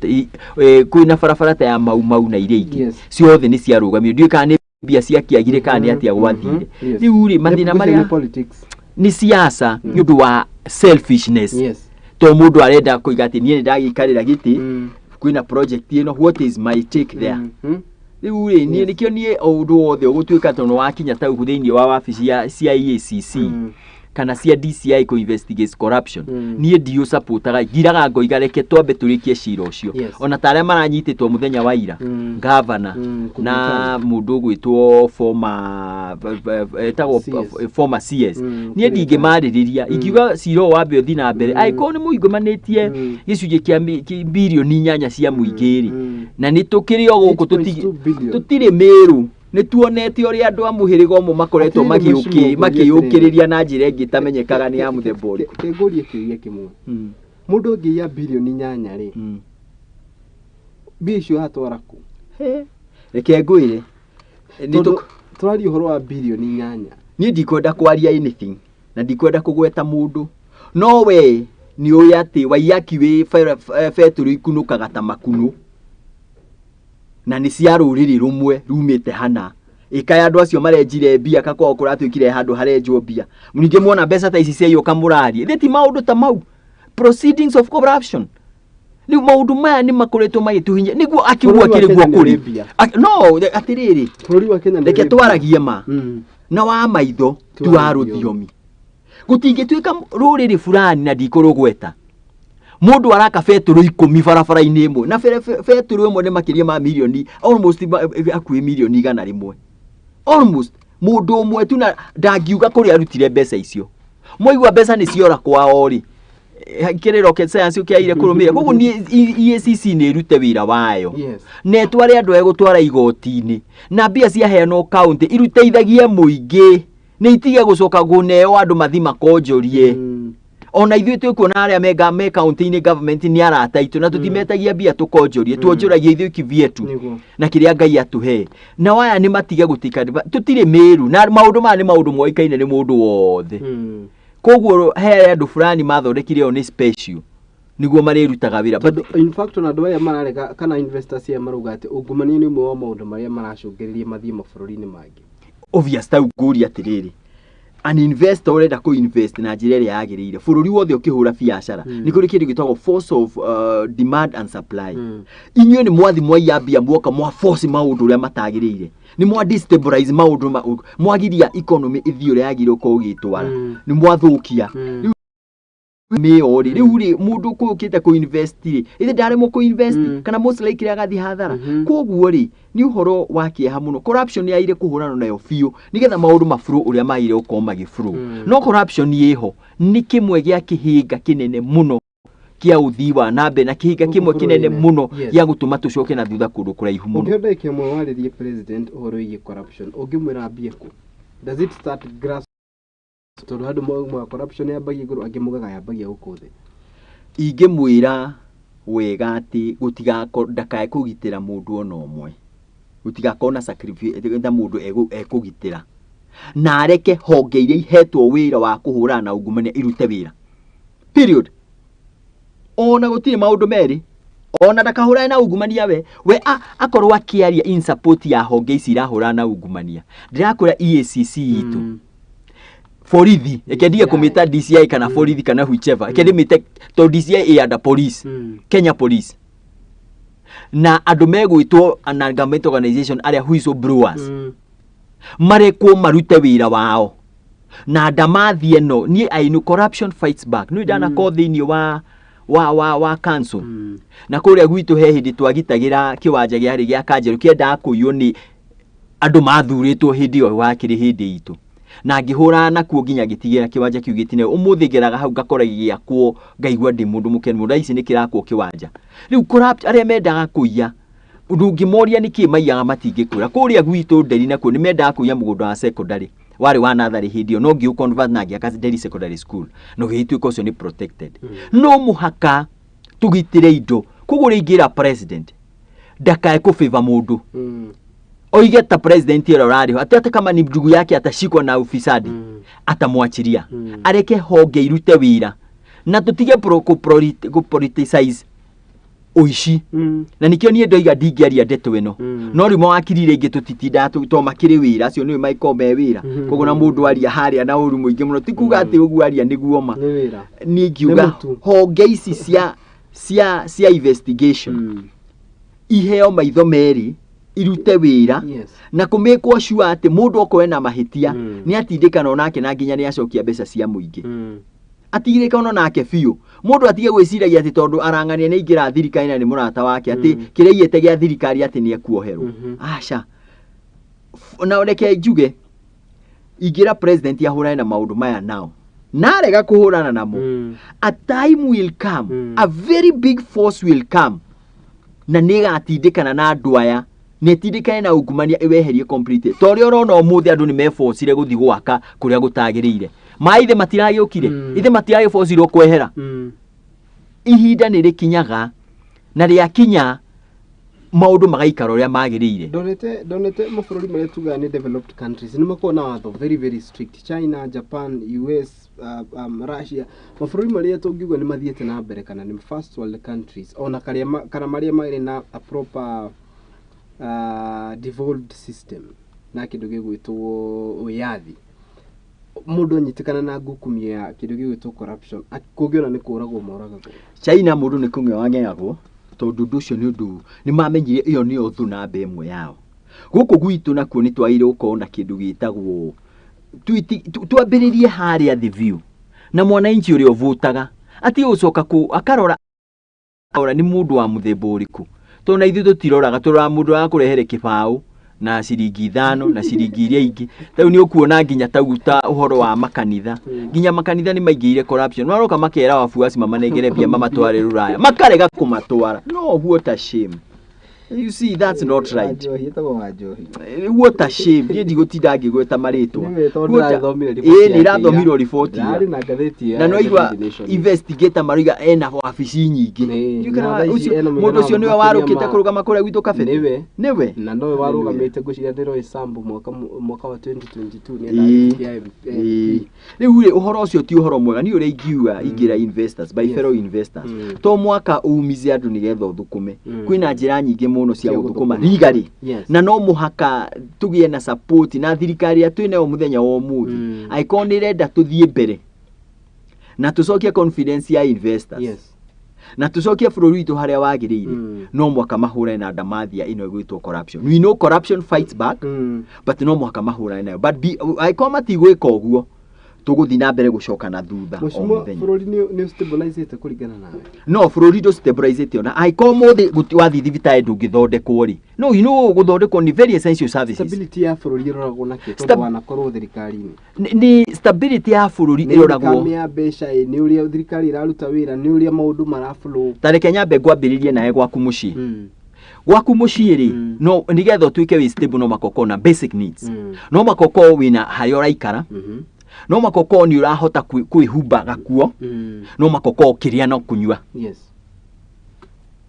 kwĩna barabara ta ya Mau Mau na iria ingĩ, ciothe nĩ ciarũgamirio. Ndiũĩ kana nĩ mbia ciakĩagire kana nĩ atĩa gwathire. Rĩu rĩ, mathĩna Nĩ marĩa politics. Nĩ siasa nĩ ũndũ wa selfishness, to mũndũ arenda kũiga atĩ niĩ nĩ ndagĩikarĩra gĩtĩ, kwĩna project ĩno, what is my take there? Rĩu rĩ, niĩ nĩkĩo niĩ o ũndũ wothe ũgũtuĩka tondũ wakinya tau thĩinĩ wa wabici cia EACC kana cia DCI kũ investigate corruption, niĩ ndiũsupportaga, ngiraga ngoiga reke twambe tũrĩkie cira ũcio. Ona ta arĩa maranyitĩtwo mũthenya wa ira, gavana na mũndũ ũgwĩtwo former, etagwo CS. Former CS, niĩ Kũrĩa. ndingĩmarĩrĩria, ingiuga cira ũyũ wambe ũthiĩ na mbere, angĩkorwo nĩ mũingũmanĩtie gĩcunjĩ kĩa birioni 8 cia mũingĩ rĩ, na nĩ tũkĩrĩ o gũkũ. 8.2 billion. Tũtirĩ mĩrũ, nĩ tuonete ũrĩa andũ a mũhĩrĩga ũmwe makoretwo Atĩrĩrĩ, mheshimiwa, ngũrie makĩyũkĩrĩria na njĩra ĩngĩ ĩtamenyekaga nĩ ya mũthemba ũrĩkũ. Kĩngũrie kĩũria kĩmwe. Mũndũ angĩiya birioni 8 rĩ, mbia icio atwara kũ? He, reke ngwĩre, nĩ Tondũ tũraria ũhoro wa birioni 8. Niĩ ndikwenda kwaria anything na ndikwenda kũgweta mũndũ, no we nĩ ũĩ atĩ Waiyaki wĩ betũrũ ikunũkaga ta makunũ, na nĩ cia rũrĩrĩ rũmwe rumĩte hana ĩkaya andũ acio marenjire mbia kakwao kũratuĩkire handũ harenjwo mbia. Ningĩ muona mbeca ta ici ciaiyũka mũrarie ithĩ ti maũndũ ta mau, proceedings of corruption. Rĩu maũndũ maya nĩ makoretwo magĩtũhinyia nĩguo akiugua Bũrũri wa kĩrĩ guo Kenya nĩ kũrĩ ũrĩ mbia. No atĩrĩrĩ, Bũrũri wa Kenya nĩ reke ũrĩ mbia. twaragie ma na wa maitho Ti ti wa wa rũthiomi. rũthiomi. Gũtingĩtuĩka rũrĩrĩ fulani na ndikũrũgweta, mũndũ araka betũrũ 10 barabara-inĩ ĩmwe, na betũrũ ĩmwe nĩ makĩria ma mirioni almost hakuhĩ mirioni 100 almost, mũndũ ũmwe tu, na ndangiuga kũrĩa arutire mbeca icio. Mwaigua mbeca nĩ ciora kwao rĩ, kĩrĩ rocket science ũkĩagire kũrũmĩrĩra. Koguo niĩ EACC nĩ ĩrute wĩra wayo na ĩtware andũ egũtwara igoti-inĩ, na mbia ciaheanwo kaunti iruteithagie mũingĩ, nĩ itige gũcoka kũneo andũ mathi makonjorie. Ona ithuĩ twĩkuona arĩa me kaunti-inĩ government nĩ arata aitũ, na tũtimetagia mbia tũkonjorie, tuonjoragia ithuĩ kivyetu na kĩrĩa Ngai atũhe. Na waya nĩ matige gũtika, tũtirĩ mĩru na maũndũ maya nĩ maũndũ moĩkaine nĩ mũndũ wothe. Koguo he andũ fulani mathondekire ĩyo nĩ special nĩguo marĩrutaga wĩra. But Tondũ in fact ona andũ aya mararega kana investors aya marauga atĩ ungumania nĩ ũmwe wa maũndũ marĩa maracũngĩrĩria mathiĩ mabũrũri-inĩ mangĩ. Obvious, tau ngũria atĩrĩrĩ, an investor ũrenda kũ invest na njĩra ĩrĩa yagĩrĩire bũrũri wothe ũkĩhũra biacara, nĩ kũrĩ kĩndũ gĩtagwo force of demand and supply. Inyuĩ nĩ mwathi mwaiya mbia, mwoka mwa force maũndũ ũrĩa matagĩrĩire, nĩ mwa destabilize maũndũ, mwagiria economy ĩthiĩ ũrĩa yagĩrĩirwo gũkorwo ĩgĩtwara, nĩ mwathũkia. Rĩu Mĩo rĩ, rĩu rĩ, mũndũ kũũkĩte kũ invest rĩ, ithe ndaremwo kũ invest kana most likely agathiĩ hathara. Koguo rĩ, nĩ ũhoro wa kĩeha mũno. Corruption nĩ yagĩrĩire kũhũranwo nayo biũ nĩgetha maũndũ maburo ũrĩa magĩrĩire gũkorwo magĩburo. No corruption ĩho nĩ kĩmwe gĩa kĩhĩnga kĩnene mũno kĩa ũthii wa na mbere na kĩhĩnga Gũkũ kĩmwe kĩnene bũrũri-inĩ. mũno gĩa gũtũma tũcoke na thutha kũndũ kũraihu mũno. Ũngĩheo ndagĩka ĩmwe warĩrie president ũhoro wĩgiĩ corruption, ũngĩmwĩra ambie kũ? Does it start grass? Tondũ handũ maugaga corruption yambagia igũrũ, angĩ maugaga yambagia gũkũ thĩ. Ingĩmwĩra wega atĩ gũtigako ndakae kũgitĩra mũndũ ona ũmwe, gũtigakorwo na sacrifice na mũndũ ekũgitĩra, na areke honge iria ihetwo wĩra wa kũhũrana na ungumania irute wĩra, period. Ona gũtirĩ maũndũ merĩ, ona ndakahũrane na ungumania we akorwo akĩaria in support ya honge ici irahũrana na ungumania. Ndĩrakwĩra EACC itũ, borithi, reke ndige DCI. Kũmĩta DCI kana borithi kana whichever, reke ndĩmĩte tondũ DCI ĩ under police, Kenya Police, na andũ megwĩtwo na government organization arĩa whistleblowers, marekwo marute wĩra wao na ndamathi ĩno. Niĩ I know corruption fights back. Nĩ ndanakorwo thĩinĩ wa council na kũrĩa gwitũ he hĩndĩ twagitagĩra kĩwanja gĩarĩ gĩa kanjerũ kĩendaga kũiywo nĩ andũ mathurĩtwo hĩndĩ ĩyo wakĩrĩ hĩndĩ itũ, na ngĩhũrana nakuo nginya ngĩtigĩra kĩwanja kĩu gĩtine. Ũmũthĩ ngeraga hau ngakora gĩgĩakwo, ngaigua ndĩ mũndũ mũkenu mũno. Thaa ici nĩ kĩrakwo kĩwanja. Rĩu corrupt arĩa mendaga kũiya, ndũngĩmoria nĩkĩ maiyaga, matingĩkwĩra. Kũrĩa gwitũ Nderi nakuo nĩ mendaga kũiya mũgũnda wa secondary warĩ wa natharĩ hĩndĩ ĩyo, no ngĩũ convert na ngĩaka Nderi Secondary School na ũgĩgĩtuĩka ũcio nĩ protected. No mũhaka tũgitĩre indo. Koguo rĩ, ingĩra president ndakae kũ favor mũndũ, oige ta president ũrĩa ũrarĩ ho atĩ kama ni ndugu yake atashikwa na ufisadi, atamwachiria. Areke honge irute wĩra na tũtige kũ politicize ũici. Na nikĩo niĩ ndoiga ndingĩaria ndeto ĩno. No rĩu mawakiri rĩngĩ tũtitindaga to makĩrĩ wĩra acio nĩwe magĩkorwo me wĩra. Koguo na mũndũ aria harĩa na ũru mũingĩ mũno, ti kuga atĩ ũguo aria nĩguo ma. Nĩ wĩra. Niĩ ngiuga Nĩ mũtu. honge ici cia investigation iheo maitho merĩ irute wĩra na kũmĩkwo sure atĩ mũndũ okorwo ena mahĩtia nĩ atindĩkana onake na nginya nĩ acokia mbeca cia mũingĩ. Atigĩrĩkana nake biũ. Mũndũ atige gwĩciragia atĩ tondũ arang'ania nĩ aingĩra thirikari na nĩ mũrata wake atĩ kĩrĩa aiyĩte gĩa thirikari atĩ nĩ ekuoherwo. Aca. Na reke njuge, ingĩra president ahũrane na maũndũ maya nao narega kũhũrana namo, a time will come, a very big force will come na nĩ ĩgatindĩkana na andũ aya na ĩtindĩkane na ungumania ĩweherie completely, ta ũrĩa ũrona ũmũthĩ andũ nĩ mebocire gũthiĩ gwaka kũrĩa gũtagĩrĩire. Maithe matiragĩũkire, ithe matiragĩbocirwo kwehera. Ihinda nĩ rĩkinyaga na rĩakinya maũndũ magaikara ũrĩa magĩrĩire. Ndonete mabũrũri marĩa tugaga nĩ developed countries nĩ makoragwo na watho very very strict: China, Japan, US, Russia, mabũrũri marĩa tũngiuga nĩ mathiĩte na mbere kana nĩ first world countries, ona karĩa kana marĩa marĩ na a proper devolved system na kĩndũ gĩgwĩtwo wĩyathi. Mũndũ anyitĩkana na ngukumio ya kĩndũ gĩgwĩtwo corruption, kũngĩona nĩ kũragwo moragagwo. China mũndũ nĩ kũng'eo ang'eagwo tondũ ũndũ ũcio nĩ ũndũ nĩ mamenyire ĩyo nĩyo thũ namba ĩmwe yao. Gũkũ gwitũ nakuo nĩ twagĩrĩirwo gũkorwo na kĩndũ gĩtagwo twambĩrĩrie harĩa thĩ biũ na mwananchi ũrĩa ũvotaga atige gũcoka kũ akarora ora nĩ mũndũ wa mũthemba ũrĩkũ, tondũ na ithuĩ tũtiroraga, tũroraga mũndũ wa kũrehere kĩbaũ na ciringi 5 na ciringi iria ingĩ. Rĩu nĩ ũkuona nginya tau ta ũhoro wa makanitha, nginya makanitha nĩ maingĩire corruption. Maroka makera wafuasi mamanengere mbia mamatware rũraya, makarega kũmatwara. No what a shame, you see, that's not right. Wanjohi, ĩtagwo Wanjohi. What a shame. Niĩ ndigũtinda ngĩgweta marĩtwa. Nĩwe tondũ ndĩrathomire riboti Ĩĩ, nĩ yake ira. ĩrathomirwo riboti ira. Ndĩrarĩ na ngathĩti ya Na no igua Daily Nation. investigator maroiga ena wabici nyingĩ. Nĩ, Ndiũĩ kana na thaa ici ena mũndũ mũigana ũcio wa nĩwe makĩria warũkĩte kũrũgama kũrĩa gwitũ kabete. Nĩwe. Nĩwe. Na nowe warũgamĩte, ngwĩciria nĩ Roy Sambu mwaka wa 2022 nĩ endaga MP. Rĩu rĩ, ũhoro ũcio ti ũhoro mwega. Niĩ ũrĩa ingiuga, ingĩra investors by fellow investors, to mwaka umize andũ nĩgetha ũthũkũme. Kwĩna njĩra nyingĩ mũno cia Cia gũthũkũma gũthũkũma. rigari. Na no mũhaka tũgĩe na support na thirikari ĩrĩa twĩnayo mũthenya wa ũmũthĩ, angĩkorwo nĩ ĩrenda tũthiĩ mbere na tũcokie confidence ya investors na tũcokie bũrũri witũ harĩa wagĩrĩire, no mwaka mahũrane na ndamathia ĩno ĩgwĩtwo corruption. We know corruption fights back, but no mũhaka mahũrane nayo. But angĩkorwo matigwĩka ũguo, Tũgũthiĩ na mbere gũcoka na thutha o Mheshimiwa, mũthenya. bũrũri nĩ stabilizĩte kũringana nawe? No, bũrũri ndũ stabilizĩte ona angĩkorwo mũthĩ wathiĩ thibitarĩ ndũngĩthondekwo rĩ. No, you know, gũthondekwo nĩ very essential services. Stability ya bũrũri ĩroragwo na kĩ, tondũ wanakorwo thirikari-inĩ? Nĩ stability ya bũrũri Nĩ ĩroragwo income ya mbeca ĩ, nĩ ũrĩa thirikari ĩraruta wĩra, nĩ ũrĩa maũndũ maraflow? Ta reke nyambe ngwambĩrĩrie nawe gwaku mũciĩ. Gwaku mũciĩ rĩ, no nĩgetha ũtuĩke wĩ stable, no maka ũkorwo na basic needs. No maka ũkorwo wĩna harĩa ũraikara. No maka ũkorwo nĩ ũrahota kwĩhumba gakuo. No maka ũkorwo ũkĩrĩa na kũnyua.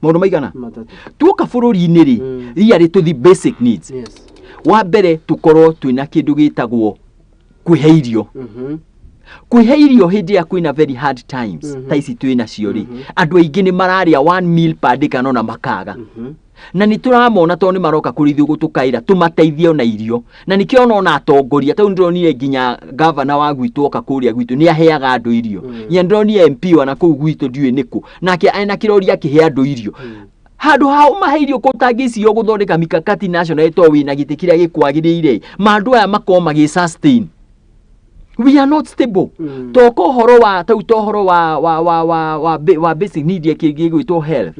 Maũndũ maigana? 3. Tuoka bũrũri-inĩ rĩ, ria rĩ tũthi basic needs. Wa mbere, tũkorwo twĩna kĩndũ gĩtagwo kwĩhe irio. Kwĩhe irio hĩndĩ ĩrĩa kwĩna very hard times ta ici twĩ nacio rĩ, andũ aingĩ nĩ mararĩa one meal per day kana ona makaga. Na nĩ tũramona tondũ nĩ maroka kũrĩ ithuĩ gũtũkaĩra tũmateithie ona irio, na nĩkĩo ona atongoria tondũ ndĩronire nginya gavana wa gwitũ oka kũrĩa gwitũ nĩ aheaga andũ irio. Nginya ndĩronire MP ona kũu gwitũ, ndiũĩ nĩkũ, nake ena kĩrori akĩhe andũ irio. Handũ ha ũmahe irio kũtangĩcio gũthondeka mikakati national to wĩna gĩtĩ kĩrĩa gĩkwagĩrĩire, mandũ aya makorwo magĩ sustain. We are not stable. Toka ũhoro wa tau, to ũhoro wa basic need gĩgwĩtwo health.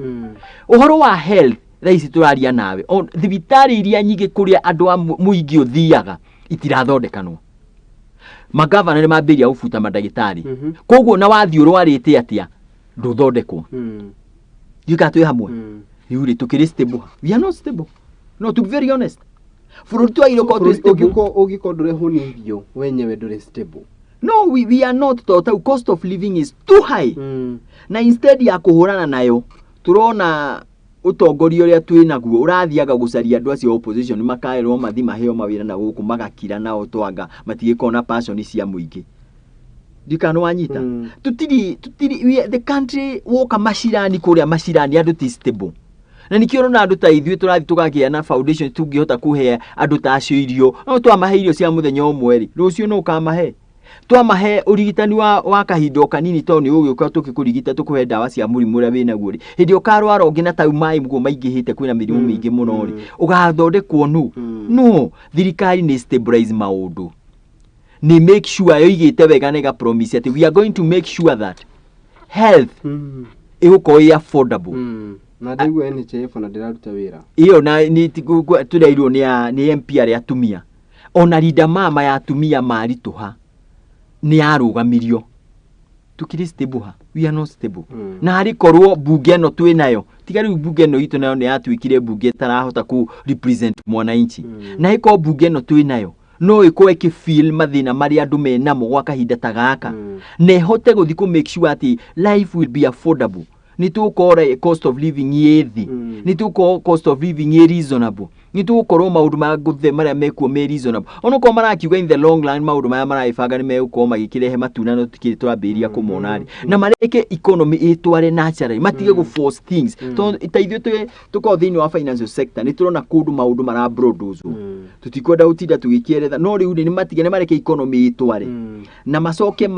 Ũhoro wa health, thaa ici tũraria nawe, thibitarĩ iria nyingĩ kũrĩa andũ a mũingĩ ũthiaga itirathondekanwo. Magavana nĩ mambĩrĩria gũbuta mandagĩtarĩ. Koguo na wathiĩ ũrwarĩte atĩa, ndũthondekwo. Ndiũĩ twĩ hamwe. Rĩu rĩ, tũkĩrĩ stable? We are not stable, no, to be very honest, bũrũri twagĩrĩirwo gũkorwo twĩ stable. Ũngĩkorwo ndũrehũnia irio wenyewe, ndũrĩ stable. No, we are not, tondũ tau cost of living is too high. Na instead ya kũhũrana nayo, tũrona ũtongoria ũrĩa twĩ naguo ũrathiaga gũcaria andũ acio opposition makaerwo mathi maheo mawĩra na gũkũ magakira nao twanga matigĩkorwo na passion cia mũingĩ. Ndikana wanyita. Tutiri the country woka macirani kũrĩa macirani andũ ti stable, na nĩkĩo ũrona andũ ta ithuĩ tũrathiĩ tũkagĩa na foundation tũngĩhota kũhe andũ ta acio irio. No twamahe irio cia mũthenya ũmwe rĩ, rũciũ no ũkamahe? Twamahe ũrigitani wa kahinda o kanini, tondũ nĩ ũgĩũka tũkĩkũrigita, tũkũhe ndawa cia mũrimũ ũrĩa wĩnaguo rĩ, hĩndĩ ĩrĩa ũkarwara ũngĩ na tau maĩ ũguo maingĩhĩte, kwĩna mĩrimũ mĩingĩ mũno rĩ, ũgathondekwo nũ? No thirikari nĩ stabilize maũndũ, nĩ make sure yoigĩte wega na ĩga promise atĩ we are going to make sure that health ĩgũkorwo ĩ affordable. Na ndaigua NHIF ona ndĩraruta wĩra. Ĩyo na nĩ tũreirwo nĩ MP arĩa atumia, ona rinda mama ya atumia maritũha nĩ yarũgamirio. Tukĩrĩ stable ha? We are not stable. Na harĩ korwo mbunge ĩno twĩ nayo, tiga rĩu mbunge ĩno itũ nayo nĩ yatuĩkire mbunge ĩtarahota kũ represent mwananchi. Na ĩkorwo mbunge ĩno twĩ nayo no ĩkorwo ĩkĩ feel mathĩna marĩa andũ menamo gwa kahinda ta gaka na ĩhote gũthiĩ kũ make sure atĩ life will be affordable, nĩ tũgũkorwo cost of living ĩ thĩ, nĩ tũgũkorwo cost of living ĩ reasonable, nĩ tũgũkorwo maũndũ ma gũthe marĩa mekuo me reasonable. Onokorwo marakiuga in the long run maũndũ maya maragĩbanga nĩ megũkorwo magĩkĩrehe matunda, no tũtikĩrĩ tũrambĩrĩria kũmona rĩ, na mareke economy ĩtware naturally, matige gũ force things. Tondũ ta ithuĩ twĩ tũkorwo thĩinĩ wa financial sector, nĩ tũrona kũndũ maũndũ marabrodozwo. Tũtikwenda gũtinda tũgĩkĩeretha, no rĩu rĩ, nĩ matige, nĩ mareke economy ĩtware. Na macoke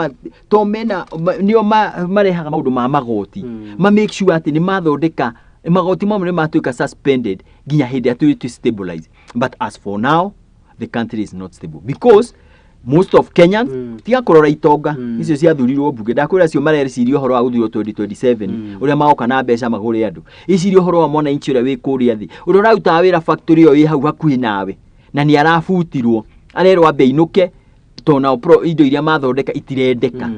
to mena nĩo marehaga maũndũ ma magoti, ma make sure atĩ nĩ mathondeka magoti mamwe nĩ matuĩka suspended nginya hĩndĩ ĩrĩa tũrĩ stabilize. But as for now, the country is not stable because most of Kenyans, tiga kũrora itonga icio ciathurirwo mbunge, ndakwĩra cio mareciria ũhoro wa gũthurwo 2027, ũrĩa magoka na mbeca magũre andũ. Iciria ũhoro wa mwananchi ũrĩa wĩ kũrĩa thĩ, ũrĩa ũrarutaga wĩra factory ĩyo ĩ hau hakuhĩ nawe, na nĩ arabutirwo, arerwo ambe ainũke tondũ nao indo iria mathondeka itirendeka.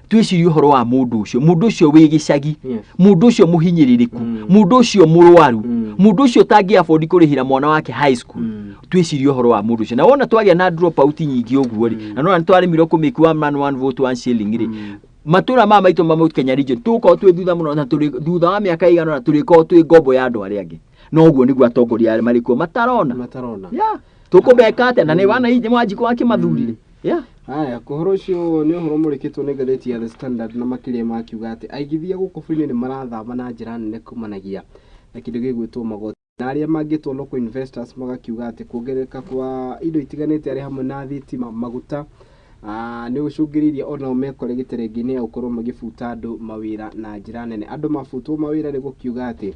Twĩcirie ũhoro wa mũndũ ũcio, mũndũ ũcio wĩ gĩcagi, mũndũ ũcio mũhinyĩrĩrĩku, mũndũ ũcio mũrwaru, mũndũ ũcio ũtangĩ afford kũrĩhĩra mwana wake high school. Twĩcirie ũhoro wa mũndũ ũcio. Na wona twagĩa na drop out nyingĩ ũguo rĩ, na nona nĩtwaremirwo kũmake one man one vote one shilling rĩ, matũra maya maitũ ma Mount Kenya region tũgũkorwo twĩ thutha mũno, na tũrĩ thutha wa mĩaka ĩigana ũna tũrĩkorwo twĩ ngombo ya andũ arĩa angĩ. No ũguo nĩguo atongoria arĩa marĩ kuo matarona. Matarona. Yeah, tũkũmeka atĩa? Na nĩ wana Wanjikũ wakĩmathurire, yeah. Haya, ũhoro ũcio nĩ ũhoro mũrĩkĩtwo nĩ ngathĩti ya The Standard, na makĩria makiuga atĩ aigithia gũkũ bũrũri-inĩ nĩ marathama na njĩra nene kumanagia na kĩndũ gĩgwĩtwo magoti, na arĩa mangĩtwo local investors magakiuga atĩ kuongerereka kwa indo itiganĩte arĩ hamwe na thitima, maguta, nĩ gũcũngĩrĩirie onao mekore gĩterengĩ-inĩ ya gũkorwo magĩbuta andũ mawĩra na njĩra nene. Andũ mabutwo mawĩra nĩ gũkiuga atĩ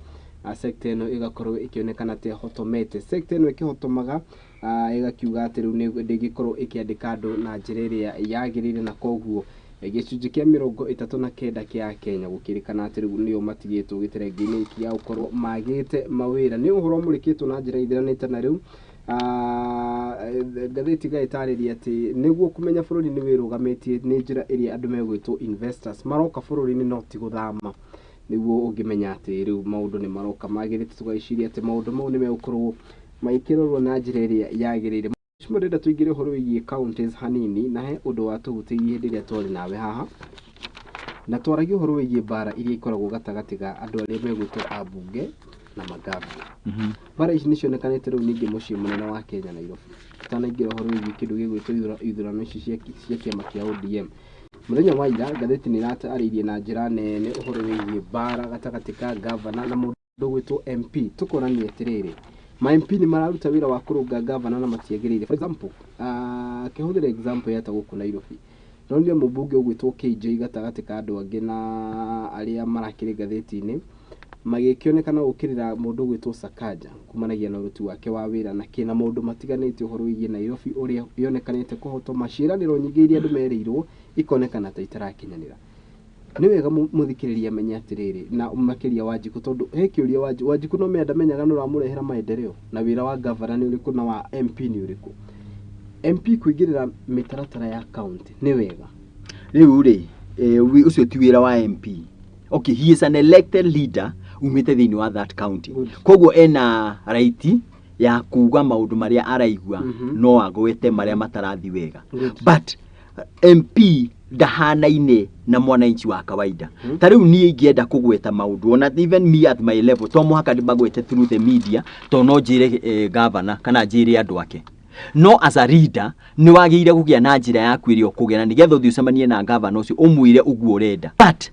sector ĩno ĩgakorwo ĩkĩonekana ta ĩhotomete. Sector ĩno ĩkĩhotomaga Ĩgakiuga atĩ rĩu ndĩngĩkorwo ĩkĩandĩka andũ na njĩra ĩrĩa yagĩrĩire, na koguo gĩcunjĩ kĩa 39 kĩa Akenya gũkĩrĩkana atĩ rĩu nĩo matigĩtwo gĩterengeinĩ gĩa gũkorwo magĩte mawĩra. Nĩ ũhoro ũmũrĩkĩtwo na njĩra ĩthiranĩte na rĩu ngathĩti ĩgagĩtarĩria atĩ nĩguo kũmenya bũrũri nĩ wĩrũgamĩtie nĩ njĩra ĩrĩa andũ megwĩtwo investors maroka bũrũri-inĩ no ti gũthama, nĩguo ũngĩmenya atĩ rĩu maũndũ nĩ maroka magĩrĩte. Tũgagĩciria atĩ maũndũ mau nĩ megũkorwo magĩkĩrorwo na njĩra ĩrĩa yagĩrĩire. Mheshimiwa, ndĩrenda tũingĩre ũhoro wĩgiĩ counties hanini, na he ũndũ watũhutĩirie hĩndĩ ĩrĩa twarĩ nawe haha na twaragia ũhoro wĩgiĩ mbara iria ikoragwo gatagatĩ ga andũ arĩa megwĩtwo ambunge na magavana. Mbara ici nĩ cionekanĩte rĩu ningĩ mũciĩ mũnene wa Kenya, Nairobi. Tutanaingĩra ũhoro wĩgiĩ kĩndũ gĩgwĩtwo ithurano ici cia kĩama kĩa ODM, mũthenya wa ira ngathĩti nĩ ĩratarĩirie na njĩra nene ũhoro wĩgiĩ mbara gatagatĩ ka gavana na mũndũ ũgwĩtwo MP. Tũkonania atĩrĩrĩ, ma MP nĩ mararuta wĩra wa kũrũnga gavana na matiagĩrĩire. For example, kĩhũthĩre example ya ta gũkũ Nairobi, ndonire mũmbunge ũgwĩtwo KJ gatagatĩ ka andũ angĩ na arĩa marakĩrĩ ngathĩti-inĩ magĩkĩonekana gũkĩrĩra mũndũ ũgwĩtwo Sakaja kumanagia na ũruti wake wa wĩra na kĩna maũndũ matiganĩte ũhoro wĩgiĩ Nairobi, ũrĩa yonekanĩte kũhotoma ciĩranĩro nyingĩ iria andũ merĩirwo ikonekana ta itarakinyanĩra. Nĩ wega mũthikĩrĩria amenye atĩrĩrĩ, na makĩria Wanjikũ, tondũ he kĩũria Wanjikũ no menya ndamenyaga nĩ ũramũrehera maendeleo, na wĩra wa gavana nĩ ũrĩkũ na wa MP nĩ ũrĩkũ. MP kũingĩrĩra mĩtaratara ya county nĩ wega? Rĩu rĩ, ũcio ti wĩra wa MP. Okay, he is an elected leader umĩte thĩinĩ wa that county. Koguo ena right ya kuga maũndũ marĩa araigua, no agwete marĩa matarathi wega. But MP ndahanaine na mwananchi wa kawaida. Ta rĩu niĩ ingĩenda kũgweta maũndũ, ona even me at my level, to mũhaka ndĩmagwete through the media, to no njĩre governor kana njĩre andũ ake. No as a leader nĩ wagĩrĩire kũgĩa na njĩra yaku ĩrĩa ũkũgera nĩgetha ũthiĩ ũcemanie na governor ũcio, ũmwĩre ũguo ũrenda. But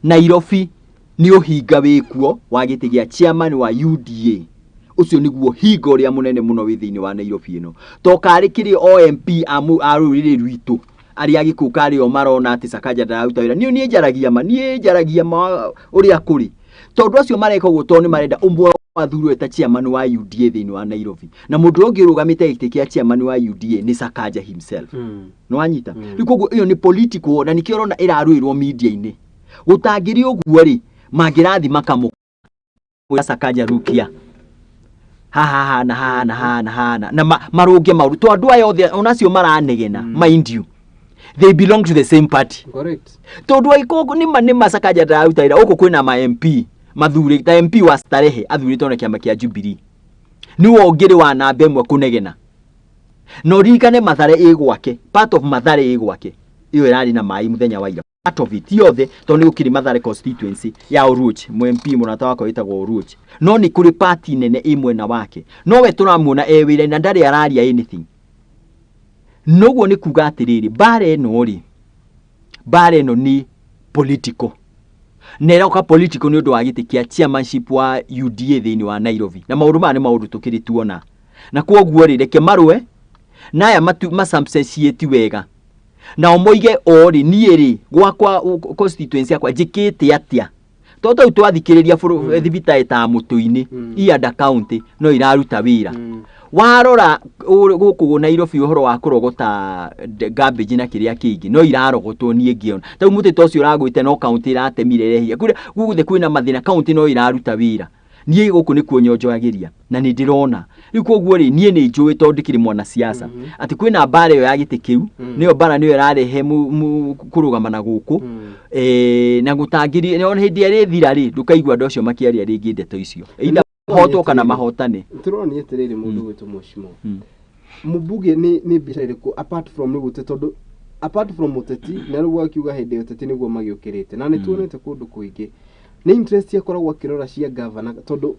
Nairobi nĩ ũhinga wĩkuo wa gĩtĩ gĩa chairman wa UDA. Ũcio nĩguo hinga ũrĩa mũnene mũno wĩ thĩinĩ wa Nairobi ĩno, to karĩ kĩrĩ o MP a rũrĩrĩ rwitũ arĩa Agĩkũyũ karĩ o marona atĩ Sakaja ndararuta wĩra. Niĩ njaragia ma, niĩ njaragia ma ũrĩa kũrĩ, tondũ acio mareka ũguo tondũ nĩ marenda ũmwe athurwo ta chairman wa UDA thĩinĩ wa Nairobi, na mũndũ ũrĩa ũngĩ ũrũgamĩte gĩtĩ kĩa chairman wa UDA nĩ Sakaja himself. Nĩ wanyita? Rĩu koguo ĩyo nĩ political, na nĩkĩo ũrona ĩrarũĩrwo media-inĩ. Gũtangĩrĩ ũguo rĩ, mangĩrathi makamũ Sakaja rukia haha hana hana hana hana na marũnge maũndũ, to andũ aya othe onacio maranegena, mind you, they belong to the same party. Tondũ angĩkorwo nĩma Sakaja ndararuta wĩra, gũkũ kwĩna ma MP mathurĩ ta MP wa Starehe athurĩtwo na kĩama kĩa Jubilee, nĩwe ũngĩrĩ wa namba ĩmwe kũnegena. Na ũririkane Mathare ĩ gwake, part of Mathare ĩ gwake ĩyo ĩrarĩ na maĩ mũthenya wa ira, part of it yothe, tondũ nĩ gũkĩrĩ Mathare constituency ya Oruoch, mũ MP mũrata wakwa wĩtagwo Oruoch, no nĩ kũrĩ party nene ĩ mwena wake, no we tũramuona e wĩra na ndarĩ araria anything. Noguo nĩ kuga atĩrĩrĩ, mbara ĩno rĩ, mbara ĩno nĩ political, na ĩroka political nĩ ũndũ wa gĩtĩ kĩa chairmanship wa UDA thĩinĩ wa Nairobi, na maũndũ maya nĩ maũndũ tũkĩrĩ tuona. Na kwoguo rĩ, reke marũe na aya ma substantiate wega, nao moige o rĩ, niĩ rĩ, gwakwa constituency yakwa njĩkĩte atĩa? To tau twathikĩrĩria thibitarĩ ta mũtũ-inĩ Ianda county no iraruta wĩra. Warora gũkũ Nairobi ũhoro wa kũrogota garbage na kĩrĩa kĩngĩ no irarogotwo, niĩ ngĩona tau mũtĩ ta ũcio ũragwĩte no county ĩratemire ĩrehia kũrĩa guothe kwĩna mathĩna, county no ĩraruta wĩra. Niĩ gũkũ nĩkuo nyonjoyagĩria na nĩ ndĩrona rĩu. Koguo rĩ, niĩ nĩ njũĩ, tondũ ndikĩrĩ mwanasiasa, atĩ kwĩna mbara ĩyo ya gĩtĩ kĩu. Nĩyo mbara, nĩyo ĩrarehe kũrũgama na gũkũ. Na gũtangĩri ona hĩndĩ ĩrĩa ĩrĩthira rĩ, ndũkaigua andũ acio makĩaria rĩngĩ ndeto icio, either mahotwo kana mahotane. Tũronio atĩrĩrĩ, mũndũ gwĩtwo Mheshimiwa mũmbunge nĩ biacara ĩrĩkũ apart from nĩ gũte, tondũ apart from ũteti, na rĩu akiuga hĩndĩ ya ũteti nĩguo magĩũkĩrĩte, na nĩ tuonete kũndũ kũingĩ nĩ interest akoragwo akĩrora cia gavana, tondũ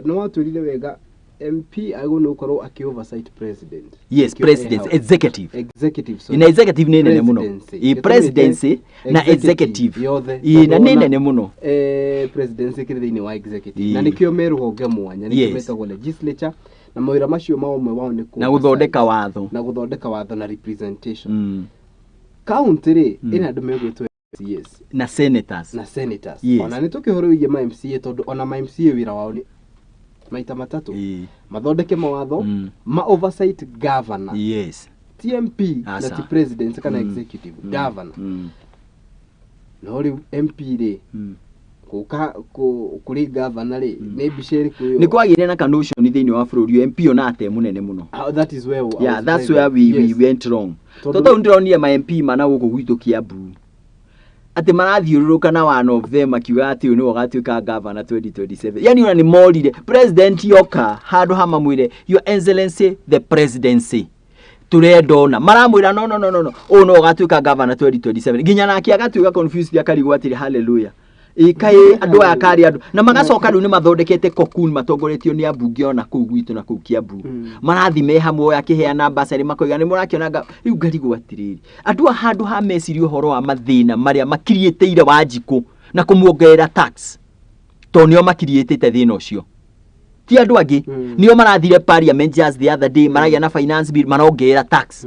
nĩ watwĩrire wega MP agĩrĩirwo nĩ gũkorwo akĩ oversight president. Yes. Nĩkĩo President. hau. Executive. Executive, sorry. Na executive nĩ nene mũno. Presidency. Ĩ, presidency na executive yothe. Ĩ, na Tondũ nĩ ona, nene mũno. Presidency kĩrĩ thĩinĩ wa executive, na nĩkĩo me rũhonge mwanya, nĩkĩo metagwo legislature, na mawĩra macio ma ũmwe wao nĩ na gũthondeka watho. Na gũthondeka watho na representation. County rĩ, ĩna andũ megwĩtwo MCAs na senators. Na senators. Yes. Ona nĩ tũkĩhoro wĩgiĩ ma MCA, tondũ ona ma MCA wĩra wao nĩ Maita matatũ. Ĩĩ. Mathondeke mawatho ma oversight governor. Ti MP na Aca. ti president kana executive, governor. No rĩu MP rĩ gũka kũrĩ governor rĩ, nĩ mbica ĩrĩkũ ĩyo? Nĩ kwagĩire na kanotion thĩinĩ wa bũrũri ũyũ, MP ona ate mũnene mũno. Ah, that is where I Yeah, was that's driving. where we went wrong. Tondũ- Tondũ ndĩronire ma MP mana gũkũ gwitũ Kiambu atĩ marathiũrũrũka na one of them akiuga atĩ ũyũ nĩwe ũgatuĩka governor 2027. Yani ona nĩ morire president yoka handũ ha mamwĩre, "Your Excellency the presidency, tũrenda ũna," maramwĩra, "No, no, no, no, no, ũyũ no ũgatuĩka governor 2027." Nginya nake agatuĩka confused, akarigwo atĩrĩ, "Hallelujah, ĩ kaĩ andũ aya karĩ andũ?" Na magacoka rĩu nĩ mathondekete cocoon matongoretio nĩ ambunge ona kũu gwitũ na kũu Kiambu. Marathiĩ me hamwe, ũyũ akĩheana basarĩ, makoiga nĩ mũrakĩona rĩu ngarigwo atĩrĩrĩ, andũ a handũ ha meciria ũhoro wa mathĩna marĩa makiriĩtĩire Wanjikũ na kũmuongerera tax, tondũ nĩo makiriĩtĩte thĩna ũcio, ti andũ angĩ. Nĩo marathire parliament just the other day, maragĩa na finance bill, marongerera tax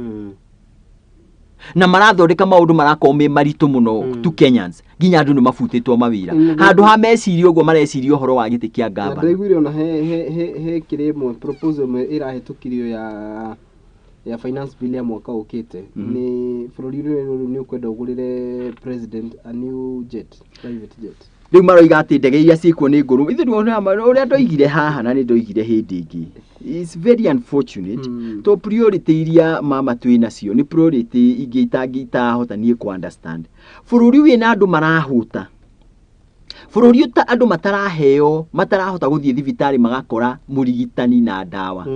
na marathondeka maũndũ marakorwo me maritũ mũno to Kenyans, nginya andũ nĩ mabutĩtwo mawĩra. Handũ ha meciria ũguo, mareciria ũhoro wa gĩtĩ kĩa Na gavana. ndaiguire ona he kĩrĩ ĩmwe, proposal ĩmwe ĩrahĩtũkirio ya finance bill ya mwaka ũkĩte, nĩ bũrũri ũyũ nĩ ũkwenda ũgũrĩre president a new jet, private jet. Rĩu maroiga atĩ ndege iria ciĩkuo nĩ ngũrũ. Ithuĩ ũrĩa ndoigire haha na nĩ ndoigire hĩndĩ ĩngĩ, it's very unfortunate to priority iria mama twĩ nacio nĩ priority ingĩ itangĩ itahota niĩ kũ understand. Bũrũri wĩna andũ marahũta, bũrũri ũta andũ mataraheo, matarahota gũthiĩ thibitarĩ magakora mũrigitani na ndawa.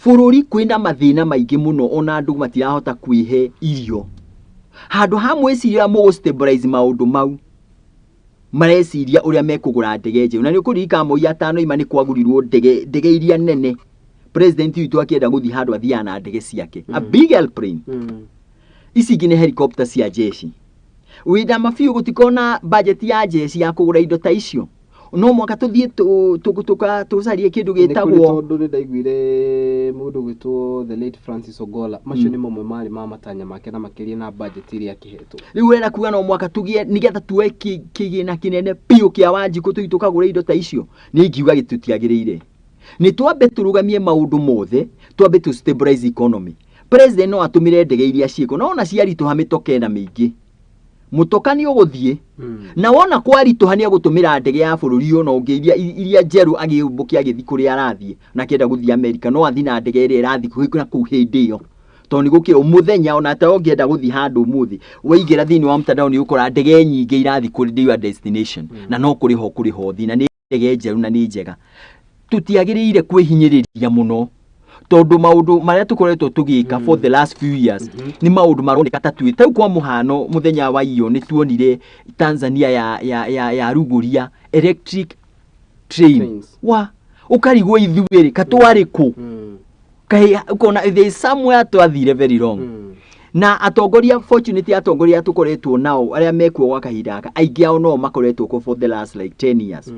Bũrũri kwĩna mathĩna maingĩ mũno, ona andũ matirahota kwĩhe irio. Handũ ha mwĩciria mũgũ stabilize maũndũ mau, mareciria ũrĩa mekũgũra ndege njerũ. Na nĩ ũkũririkana moi atano ima nĩ kwagũrirwo ndege iria nene. President witũ akĩenda gũthiĩ handũ athiaga na ndege ciake, a big airplane. Ici ingĩ nĩ helicopter cia jeshi. Wĩna mabiũ gũtikona budget ya jeshi ya kũgũra indo ta icio, no mwaka tũthiĩ tũcarie kĩndũ Nĩ kũrĩ gĩtagwo tondũ nĩ ndaiguire mũndũ gwĩtwo the late Francis Ogola, macio nĩ mamwe marĩ ma matanya make na makĩria na budget ĩrĩa akĩhetwo. Rĩu ũrenda kuga no mwaka tũgĩe nĩgetha tuoe kĩgĩna kĩnene biũ kĩa Wanjikũ tũthiĩ tũkagũre indo ta icio? Nĩ ingiuga gĩtutiagĩrĩire. Nĩ twambe tũrũgamie maũndũ mothe, twambe tũ stabilize economy. President no atũmĩre ndege iria ciĩko, no ona ciaritũha mĩtoka ĩna mĩingĩ, mũtoka nĩ ũgũthiĩ. Na wona kwaritũha nĩ egũtũmĩra ndege ya bũrũri ũna ũngĩ, iria njerũ, agĩũmbũke agĩthiĩ kũrĩa arathiĩ. Na akĩenda gũthiĩ Amerika, no athiĩ na ndege ĩrĩa ĩrathiĩ kũu na kũu hĩndĩ ĩyo, tondũ nĩ gũkĩra mũthenya. Ona ta ũngĩenda gũthiĩ handũ ũmũthĩ, waingĩra thĩinĩ wa mtandao nĩ ũkora ndege nyingĩ irathiĩ kũrĩ your destination, na no kũrĩha ũkũrĩha ũthiĩ, na nĩ ndege njerũ na nĩ njega. Tũtiagĩrĩire kwĩhinyĩrĩria mũno, tondũ maũndũ marĩa tũkoretwo tũgĩka for the last few years nĩ maũndũ maroneka ta twĩ tau. Kwa mũhano, mũthenya wa iyo nĩ tuonire Tanzania ya rugũria electric train. Trains. Wa ũkarigwo ithuĩ rĩ katwarĩ kũ? Kaĩ ũkona there is somewhere twathire very wrong. Na atongoria, fortunately, atongoria tũkoretwo nao arĩa mekuo gwa kahinda gaka, aingĩ ao no makoretwo kuo for the last like 10 years.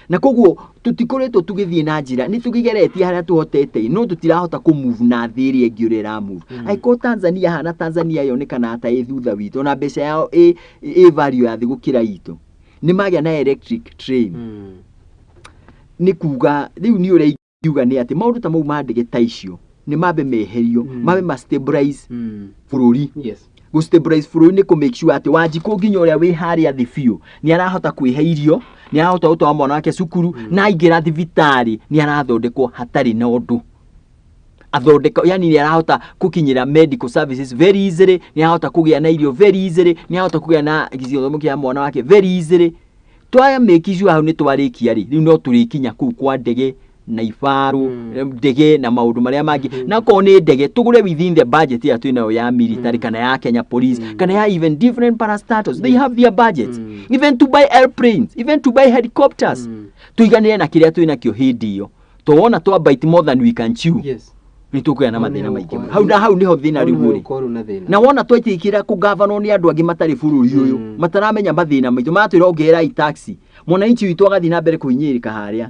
Na koguo tũtikoretwo tũgĩthiĩ na njĩra, nĩ tũkĩgeretie harĩa tũhotete, no tũtirahota kũ move na thĩ ĩrĩa ĩngĩ ũrĩa ĩra move. Angĩkorwo Tanzania hana, Tanzania yonekanaga ta ĩ thutha witũ na mbeca yao ĩ value ya thĩ gũkĩra itũ, nĩ magĩa na electric train. Nĩ kuga rĩu nĩ ũrĩa ingiuga nĩ atĩ maũndũ ta mau ma ndege ta icio nĩ mambe meherio, mambe ma stabilize bũrũri. Gũ stabilize bũrũri nĩ kũ make sure atĩ Wanjikũ nginya ũrĩa wĩ harĩa thĩ biũ nĩ arahota kwĩhe irio, nĩ arahota gũtwara mwana wake cukuru, na aingĩra thibitarĩ nĩ arathondekwo hatarĩ na ũndũ athondeka, yani nĩ arahota gũkinyĩra medical services very easily, nĩ arahota kũgĩa na irio very easily, nĩ arahota kũgĩa na gĩthomo kĩa mwana wake very easily. Twaya make sure hau nĩ twarĩkia rĩ, rĩu no tũrĩkinya kũu kwa ndege na ibaru, ndege na maũndũ marĩa mangĩ. Na korwo nĩ ndege, tũgũre within the budget ĩrĩa twĩnayo ya military, kana ya Kenya Police, kana ya even different parastatals. They have their budgets, even to buy airplanes, even to buy helicopters. Tũiganĩre na kĩrĩa twĩnakĩo hĩndĩ ĩyo, to wona twa bite more than we can chew, nĩ tũkũgĩa na Hau mathĩna nĩho maingĩ mũno. Hau na hau nĩho thĩna hau rĩu nĩho ũrĩ. ũkorwo na thĩna. Na wona twetĩkĩra kũgavanwo nĩ andũ angĩ matarĩ bũrũri ũyũ, mataramenya mathĩna maitũ, maratwĩra ongererai tax, mwananchi witũ agathiĩ na mbere kũhinyĩrĩrĩka, harĩa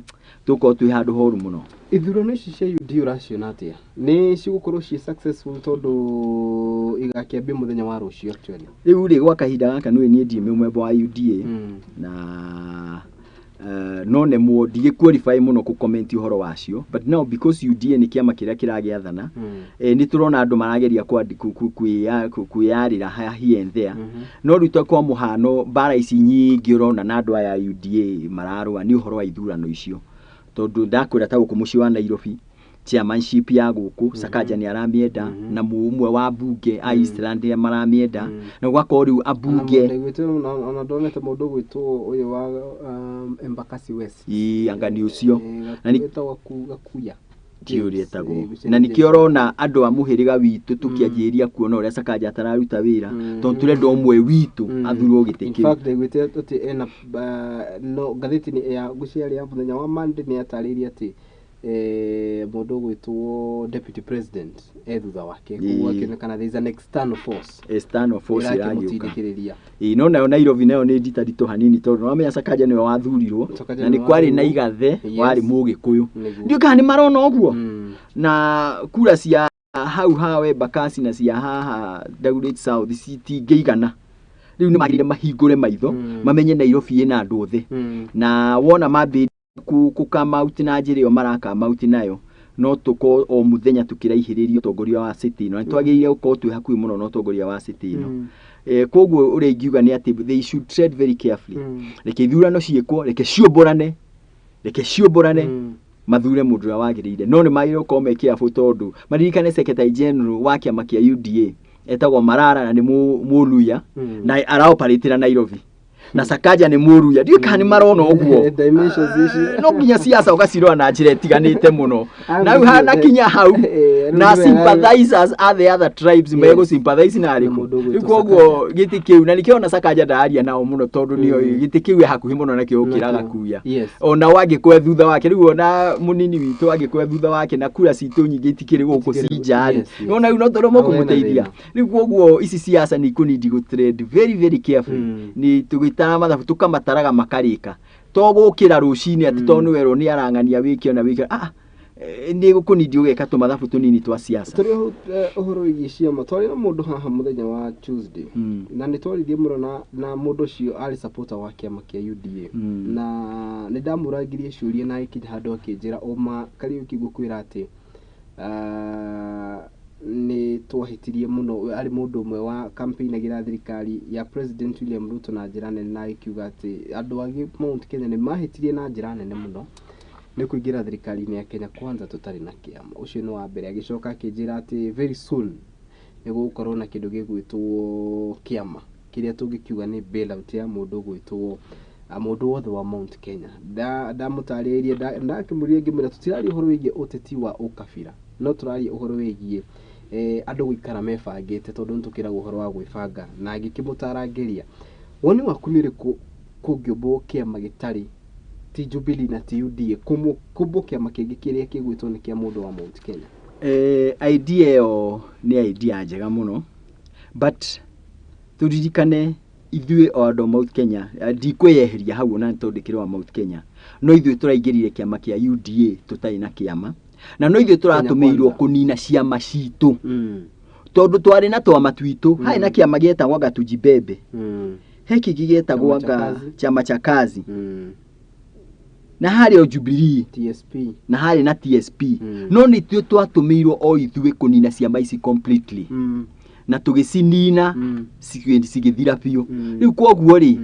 tũkorwo twĩ handũ horu mũno. Ithurano ici cia UD ũraciona atĩa? Nĩ cigũkorwo ciĩ successful, tondũ igakĩambia mũthenya wa rũciũ actually? Rĩu rĩ, gwa kahinda gaka nĩ niĩ ndirĩ mũmemba wa UDA. Na No nemwo ndigĩ qualify mũno kũ comment ũhoro wacio, but now because UDA nĩ kĩama kĩrĩa kĩragĩathana, nĩ tũrona andũ marageria kwĩyarĩra here and there. No rĩu ta kwa mũhano, mbara ici nyingĩ ũrona na andũ aya a UDA mararũa nĩ ũhoro wa ithurano icio, tondũ ndakwĩra ta gũkũ mũciĩ wa Nairobi, chairmanship ya gũkũ, Sakaja nĩ aramĩenda, na ũmwe wa mbunge a Eastland nĩ maramĩenda, na gũgakorwo rĩu ambunge Ndaiguĩte ona ndonete mũndũ ũgwĩtwo ũyũ wa Embakasi West. Ĩ, anga nĩ ũcio. Na Wĩtagwo Gakuya. Ndiũĩ ũrĩa etagwo. Na nĩkĩo ũrona andũ a mũhĩrĩga witũ tũkĩanjĩrĩria kuona ũrĩa Sakaja atararuta wĩra, tondũ tũrenda ũmwe witũ athurwo gĩtĩ In kĩu. fact, ndaiguĩte atĩ ena no ngathĩti-inĩ ya ngwĩciria yarĩ ya mũthenya wa Monday, nĩ yatarĩirie atĩ mũndũ ũgwĩtwo deputy president e thutha wake, koguo akĩonekana there is an external force External force ĩragĩũka. Ĩrakĩmũtindĩkĩrĩria. Ĩĩ, no nayo Nairobi nayo nĩ nditaritũ hanini, tondũ nĩwamenya Sakaja nĩwe wathurirwo Sakaja na nĩwe nĩ kwarĩ na wathurirwo. igathe warĩ Mũgĩkũyũ. Ndiũĩ kana nĩ marona ũguo, na kura cia hau ha Embakasi na cia haha Dagoretti South citingĩigana. Rĩu nĩ magĩrĩire mahingũre maitho, mamenye Nairobi ĩna andũ othe, na wona mambĩrĩria kũ come out na njĩra ĩyo maraka out nayo, no tũkorwo o mũthenya tũkĩraihĩrĩria ũtongoria wa city ĩno, na twagĩrĩire gũkorwo twĩ hakuhĩ mũno na ũtongoria wa city ĩno. Koguo ũrĩa ingiuga nĩ atĩ they should tread very carefully. Reke ithurano ciĩkwo, reke ciũmbũrane, reke ciũmbũrane, mathure mũndũ ũrĩa wagĩrĩire, no nĩ magĩrĩirwo gũkorwo me careful, tondũ maririkane secretary general wa kĩama kĩa UDA etagwo Marara na nĩ Mũluya, na araoparĩtĩra Nairobi, na Sakaja nĩ Mũruya. Ndiũĩ kana nĩ marona ũguo. Dimensions ici. No nginya siasa ũgacirora na njĩra ĩtiganĩte mũno. Na rĩu hanakinya hau, na rĩu nĩwe sympathizers a the other tribes megũ sympathize na arĩkũ? Mũndũ ũgwĩtwo Rĩu koguo gĩtĩ kĩu, na nĩkĩo ona Sakaja ndararia nao mũno, tondũ nĩoĩ gĩtĩ kĩu e hakuhĩ mũno nakĩo gũkĩra Nakĩo. Gakuya. Ona angĩkwe thutha wake, rĩu ona mũnini witũ angĩkwe thutha wake, na kura citũ nyingĩ itikĩrĩ gũkũ cinja rĩ, ona rĩu no tũremwo Hau hena kũmũteithia. thĩna. Rĩu koguo ici siasa nĩ ikũnindi gũ trend very very carefully. Nĩ tũgĩtara mathabu, tũkamataraga makarĩka, to gũkĩra rũcinĩ atĩ tondũ nĩ werwo nĩ arang'ania wĩke ona wĩke, ah, nĩ gũkũnindi ũgeka tũmathabu tũnini twa siasa. Tũrĩ ũhoro wĩgiĩ ciama, twarĩ na mũndũ haha mũthenya wa Tuesday, na nĩ twaririe mũno na mũndũ ũcio arĩ supporter wa kĩama kĩa UDA, na nĩ ndamũrangirie ciũria na agĩkinya handũ akĩnjĩra, ũma Kariũki, ngũkwĩra atĩ nĩ twahĩtirie mũno. Arĩ mũndũ ũmwe wa campaignagĩra thirikari ya President William Ruto na njĩra nene, na agĩkiuga atĩ andũ a Mount Kenya nĩ mahĩtirie na njĩra nene mũno nĩ kũingĩra thirikari-inĩ ya Kenya Kwanza tũtarĩ na kĩama. Ũcio nĩ wa mbere. Agĩcoka akĩnjĩra atĩ very soon nĩ gũgũkorwo na kĩndũ gĩgwĩtwo kĩama kĩrĩa tũngĩkiuga nĩ bailout ya mũndũ ũgwĩtwo mũndũ wothe wa Mount Kenya. Ndamũtarĩirie, ndakĩmũria ngĩmwĩra tũtiraria ũhoro wĩgiĩ ũteti wa ũkabira, no tũraria ũhoro wĩgiĩ andũ gũikara mebangĩte, tondũ nĩ tũkĩragwo ũhoro wa gwĩbanga, na ngĩkĩmũtarangĩria. Woni waku nĩ ũrĩkũ kũngĩũmbwo kĩama gĩtarĩ ti Jubilee na ti UDA, kũmbwo kĩama kĩngĩ kĩrĩa kĩgwĩtwo nĩ kĩa mũndũ wa Mount Kenya? Idea ĩyo nĩ idea njega mũno, but tũririkane ithuĩ o andũ a Mount Kenya, ndikwĩyeheria hau ona nĩ tondũ ndĩkĩrĩ wa Mount Kenya, no ithuĩ tũraingĩrire kĩama kĩa UDA tũtarĩ na kĩama, na no ithuĩ tũratũmĩirwo Kwanza. Kũnina ciama citũ, tondũ twarĩ na twama twitũ. Harĩ na kĩama gĩetagwo anga Tujibebe, he kĩngĩ gĩetagwo Chama cha anga Kazi. Chama cha Kazi, na harĩ o Jubilee, TSP. Na harĩ na TSP. No nĩ ithuĩ twatũmĩirwo o ithuĩ kũnina ciama ici completely, na tũgĩcinina, cigĩthira biũ. Rĩu koguo rĩ,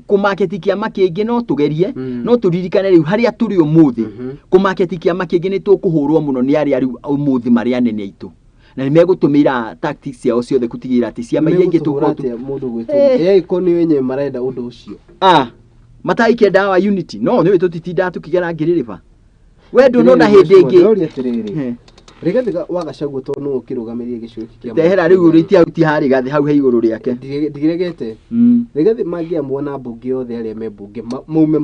kũmaketi kĩama kĩngĩ no tũgerie, no tũririkane rĩu harĩa tũrĩ ũmũthĩ. Kũmaketi kĩama kĩngĩ nĩ tũkũhũrwo mũno nĩ arĩa rĩu ũmũthĩ marĩ anene aitũ, na nĩ megũtũmĩra tactics ciao ciothe gũtigĩrĩra atĩ ciama iria ingĩ Megũtũhũra tũkorwo atĩa mũndũ gwĩtwo ĩko nĩ wenyewe marenda ũndũ ũcio? Ah, mataikenda wa unity, no nĩ tũtitindaga tũkĩgera ngĩrĩrĩba we ndũnona hĩndĩ ĩngĩ. Ndĩroria atĩrĩrĩ, Rigathĩ wa Gachagua, tondũ nĩwe ũkĩrũgamĩrĩire gĩcigo gĩkĩ kĩa Ndehera rĩu rĩti hau, ti harĩ gathĩ hau he igũrũ rĩake. Ndiregete. Rigathĩ mangĩamua na mbunge othe arĩa me mbunge maume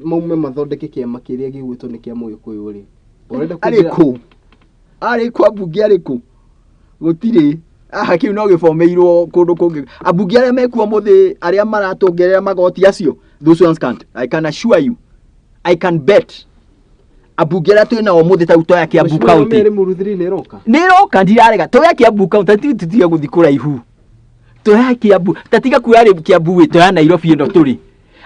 maume mathondeke kĩama kĩrĩa gĩgwĩtwo nĩ kĩa Mũgĩkũyũ rĩ, ũrenda kũnjĩra Arĩkũ arĩkũ ambunge arĩkũ? Gũtirĩ aha, kĩu no gĩbomeirwo kũndũ kũngĩ. Ambunge arĩa mekuo mũthĩ, arĩa maratongerera magoti acio, those ones can't. I can assure you, I can bet ambunge arĩa twĩ nao mũthĩ, ta toya Kiambu Mheshimiwa County. Mary Mũruthiri nĩ ĩroka. Nĩ ĩroka, ndirarega. Toya Kiambu County, tutiga gũthiĩ kũraihu, toya Kiambu, tatiga kuoya rĩ Kiambu ĩ, toya Nairobi ĩno tũrĩ.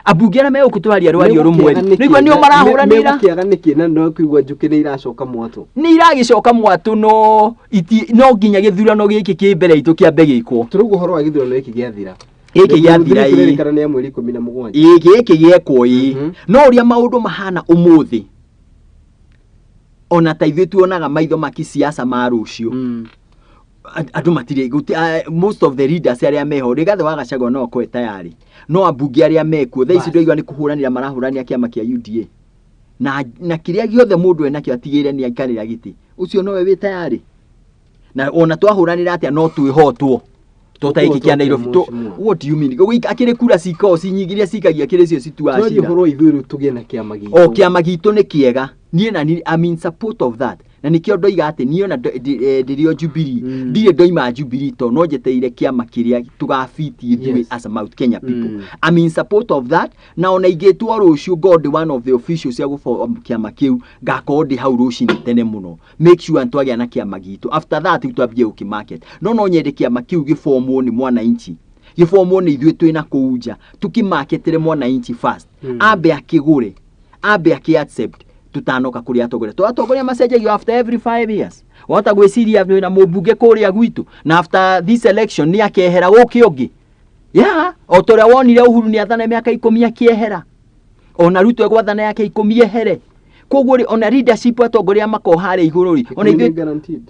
Ambunge arĩa megũkũtwaria rwario rũmwe rĩ, nĩguo nĩo marahũranĩra. Megũkĩaga nĩkĩ na no kũigua njũkĩ nĩ iracoka mwatũ? Nĩ iragĩcoka mwatũ, no iti no nginya gĩthurano gĩkĩ kĩ mbere itũ kĩambe gĩkwo. Tũrauga ũhoro wa gĩthurano gĩkĩ gĩathira. Gĩkĩ gĩathira, ĩĩ. Kĩrerĩkana nĩ ya mweri 17. Ĩĩ, gĩkĩ gĩekwo, ĩĩ. No ũrĩa maũndũ mahana ũmũthĩ, ona ta ithuĩ tuonaga maitho ma kisiasa ma rũciũ, andũ matirĩ most of the leaders arĩa meho, Rigathĩ wa Gachagua no akorwe tayari, no ambunge arĩa mekuo thaa ici, ndĩraigua nĩ kũhũranĩra marahũranĩra kĩama kĩa UDA na kĩrĩa gĩothe mũndũ enakĩo atigĩrĩre nĩ aikarĩra gĩtĩ. Ũcio nowe wĩ tayari, na ona twahũranĩra atĩa no twĩhotwo to ta gĩkĩ kĩa Nairobi to. Mheshimiwa. What do you mean? Akĩrĩ kura cikoragwo ci nyingĩ iria cikagia kĩrĩ cio cituaga Twarie cira. ũhoro wa ithuĩ rĩu tũgĩe na kĩama gitũ. O kĩama gitũ nĩ kĩega. Niĩ na niĩ I'm in support of that, na nĩkĩo ndoiga atĩ niĩ ona ndĩrĩ o Jubilee, ndirĩ ndoima Jubilee to no njetereire kĩama kĩrĩa tũgabiti ithuĩ as a Mount Kenya people. I'm in support of that, na ona ingĩtwo rũciũ ngorwo ndĩ one of the officials cia gũform kĩama kĩu, ngakorwo ndĩ hau rũcinĩ tene mũno, make sure twagĩa na kĩama gitũ. After that rĩu twambie gũkĩmarket, no nyende kĩama kĩu gĩbomwo nĩ mwananchi, gĩbomwo nĩ ithuĩ twĩna kũu nja, tũkĩmarketere mwananchi first, ambe akĩgũre, ambe akĩ accept tutanoka kũrĩ atongoria, to atongoria macenjagio after every 5 years. Wahota gwĩciria wĩna mũmbunge kũrĩa gwitũ na after this election nĩ akehera gũke ũngĩ ya o ta ũrĩa wonire Uhuru nĩ athana mĩaka 10 akĩehera, ona Ruto egwathana yake 10 ehere. Koguo rĩ, ona leadership, atongoria makorwo harĩa igũrũ rĩ, ona 10 nĩ ithuĩ guaranteed.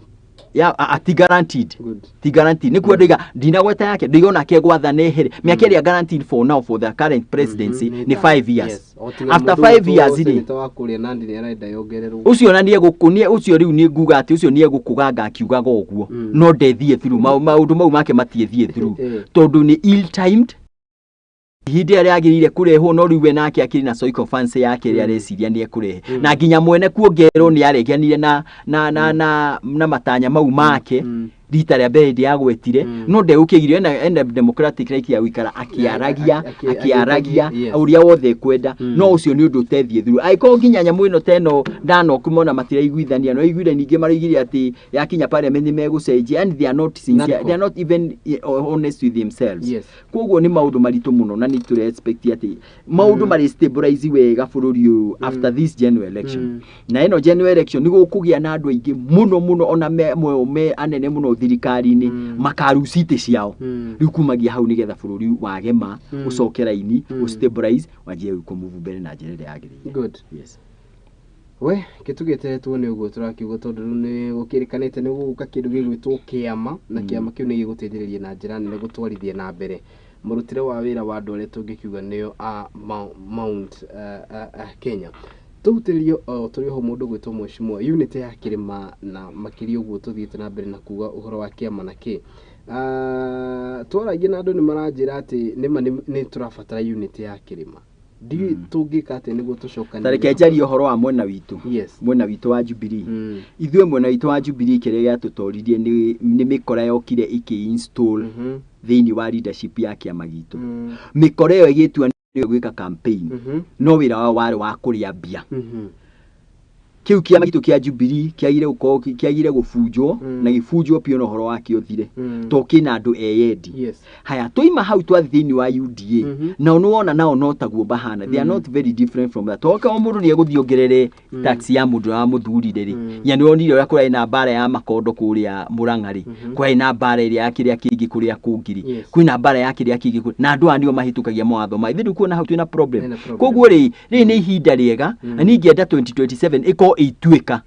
Ya ti guaranteed. Good. Ti guaranteed. Nĩkuo ndoiga ndinagweta yake, ndoiga onake egwathana ehere mĩaka ĩrĩa guaranteed for now for the current presidency nĩ 5 years. Yes. O tiga After mũndũ 5 ũgwĩtwo years rĩ, senator wa kũrĩa Nandi nĩ arenda yongererwo. Ũcio ona nĩ egũkũ nĩ ũcio rĩu nĩ nguga atĩ ũcio nĩ egũkũganga akiugaga ũguo, no ndethiĩ through maũndũ mau make matiĩthiĩ through tondũ nĩ ill timed, ihinda rĩrĩa rĩagĩrĩire kũrehwo, no rĩu we nake akĩrĩ na sycophancy yake ĩrĩa areciria nĩ ekũrehe, na nginya mwene kuongererwo nĩ areganire na matanya mau make rita rĩa mbere hĩndĩ yagwetire, no ndegũkĩgirio ena democratic right ya gũikara akĩaragia akĩaragia ũrĩa wothe ekwenda, no ũcio nĩ ũndũ ũtethiĩ through angĩkorwo nginya nyamũ ĩno ta ĩno ndanoku mona matiraiguithania. No iguire ningĩ maraigire atĩ yakinya parliament nĩ megũcenjia, and they are not sincere. Nadco. They are not even honest with themselves. Koguo nĩ maũndũ maritũ mũno, na nĩ tũre expect atĩ maũndũ marĩ stabilize wega bũrũri ũyũ after this general election. Na ĩno general election nĩ gũkũgĩa na andũ aingĩ mũno mũno, ona me anene mũno thirikari-inĩ, makaruci itĩ ciao rĩu kumagia hau, nĩgetha bũrũri wagema ũcoke raini, ũstabilize, wanjie rĩu kũmove mbere na njĩra ĩrĩa yagĩrĩire. Good. Yes. We kĩtũgĩteretwo nĩ ũguo tũrakiuga, tondũ rĩu nĩ gũkĩrĩkanĩte nĩ gũgũka kĩndũ gĩgwĩtwo kĩama, na kĩama kĩu nĩ gĩgũteithĩrĩria na njĩra nene gũtwarithia na mbere mũrutĩre wa wĩra wa andũ arĩa tũngĩkiuga nĩo a Mount Kenya. Tũhutĩrĩrie o tũrĩ oho mũndũ gwĩtwo mheshimiwa unity ya kĩrĩma, na makĩria ũguo tũthiĩte na mbere na kuga ũhoro wa kĩama na kĩ. Twaragia na andũ nĩ maranjĩra atĩ nĩma nĩ tũrabatara unity ya kĩrĩma. Ndiũĩ tũngĩka atĩa nĩguo tũcokanĩrĩre. Ta reke njarie ũhoro wa mwena witũ, mwena witũ wa Jubilee. Ithuĩ mwena witũ wa Jubilee, kĩrĩa gĩatũtoririe nĩ mĩkora yokire ĩkĩ-install thĩinĩ wa leadership ya kĩama gitũ. Mĩkora ĩyo ĩgĩtua nĩyo gwĩka campaign, no wĩra wao warĩ wa kũrĩa mbia. Kĩu kĩama gitũ kĩa Jubilee kĩagire gũkorwo kĩagire gũbunjwo na gĩbunjwo biũ na ũhoro wakĩo ũthire, to kĩna andũ eyendi. Haya, twaima hau twathiĩ thĩinĩ wa UDA, nao nĩwona nao no taguo bahana. They are not very different from that. Toka o mũndũ nĩ egũthiĩ ongerere tax ya mũndũ ũrĩa wamũthurire rĩ, ya nĩwonire ũrĩa kũrarĩ na mbara ya makondo kũrĩa Mũrang'a rĩ, kũrarĩ na mbara ĩrĩa ya kĩrĩa kĩngĩ kũrĩa kũngĩ rĩ, kwĩna mbara ya kĩrĩa kĩngĩ na andũ aya nĩo mahĩtũkagia mawatho maya. Ithuĩ ndũkuona hau twĩna problem. Hena problem. Koguo rĩ, rĩrĩ nĩ ihinda rĩega, na niĩ ingĩenda 2027 ĩkorwo ĩituĩka,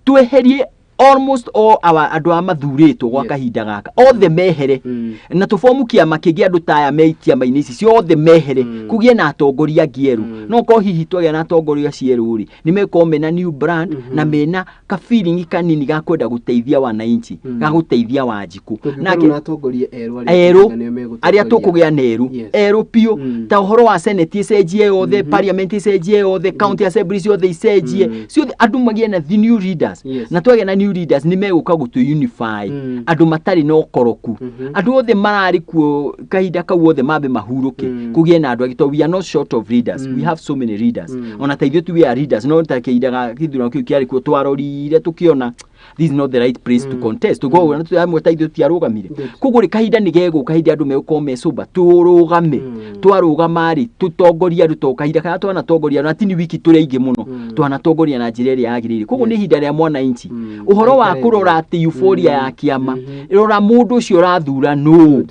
tweherie almost all our andũ aya mathurĩtwo gwa kahinda gaka othe mehere, na tũbomu kĩama kĩngĩ, andũ ta aya me kĩama-inĩ ici ciothe mehere, kũgĩe na atongoria angĩ erũ. No korwo hihi twagĩa na atongoria acio erũ rĩ, nĩ mekorwo mena new brand na mena ka feeling kanini ga kwenda gũteithia wananchi, ga gũteithia Wanjikũ. Tũngĩkorwo na atongoria erũ arĩa Erũ tũngiuga nĩo megũtongoria. Arĩa tũkũgĩa na erũ erũ biũ, ta ũhoro wa senate icenjie yothe, parliament icenjie yothe, county assembly ciothe icenjie ciothe, andũ magĩe na the new leaders. Na twagĩa na new leaders, nĩ megũka gũtũ unify, andũ matarĩ na ũkoroku. Andũ othe mararĩ kuo kahinda kau othe mambe mahurũke, kũgĩe na andũ angĩ, tondũ we are not short of leaders. We have so many leaders. Ona ta ithuĩ tu we are leaders, no ta kahinda ga gĩthurano kĩu kĩarĩ kuo, twarorire tũkĩona This is not the right place to contest. Koguo amwe ta ithuĩ tutiarũgamire. Koguo rĩ, kahinda nĩ gegũka hĩndĩ andũ megũkorwo me sober, tũrũgame. Twarũgama rĩ, tũtongorie andũ, to kahinda karĩa twanatongoria na ti wiki tũrĩ aingĩ mũno, twanatongoria na njĩra ĩrĩa yagĩrĩire. Koguo nĩ ihinda rĩa mwananchi, ũhoro wa Aikare kũrora thĩ. atĩ euphoria ya kĩama, rora mũndũ ũcio ũrathura nũ.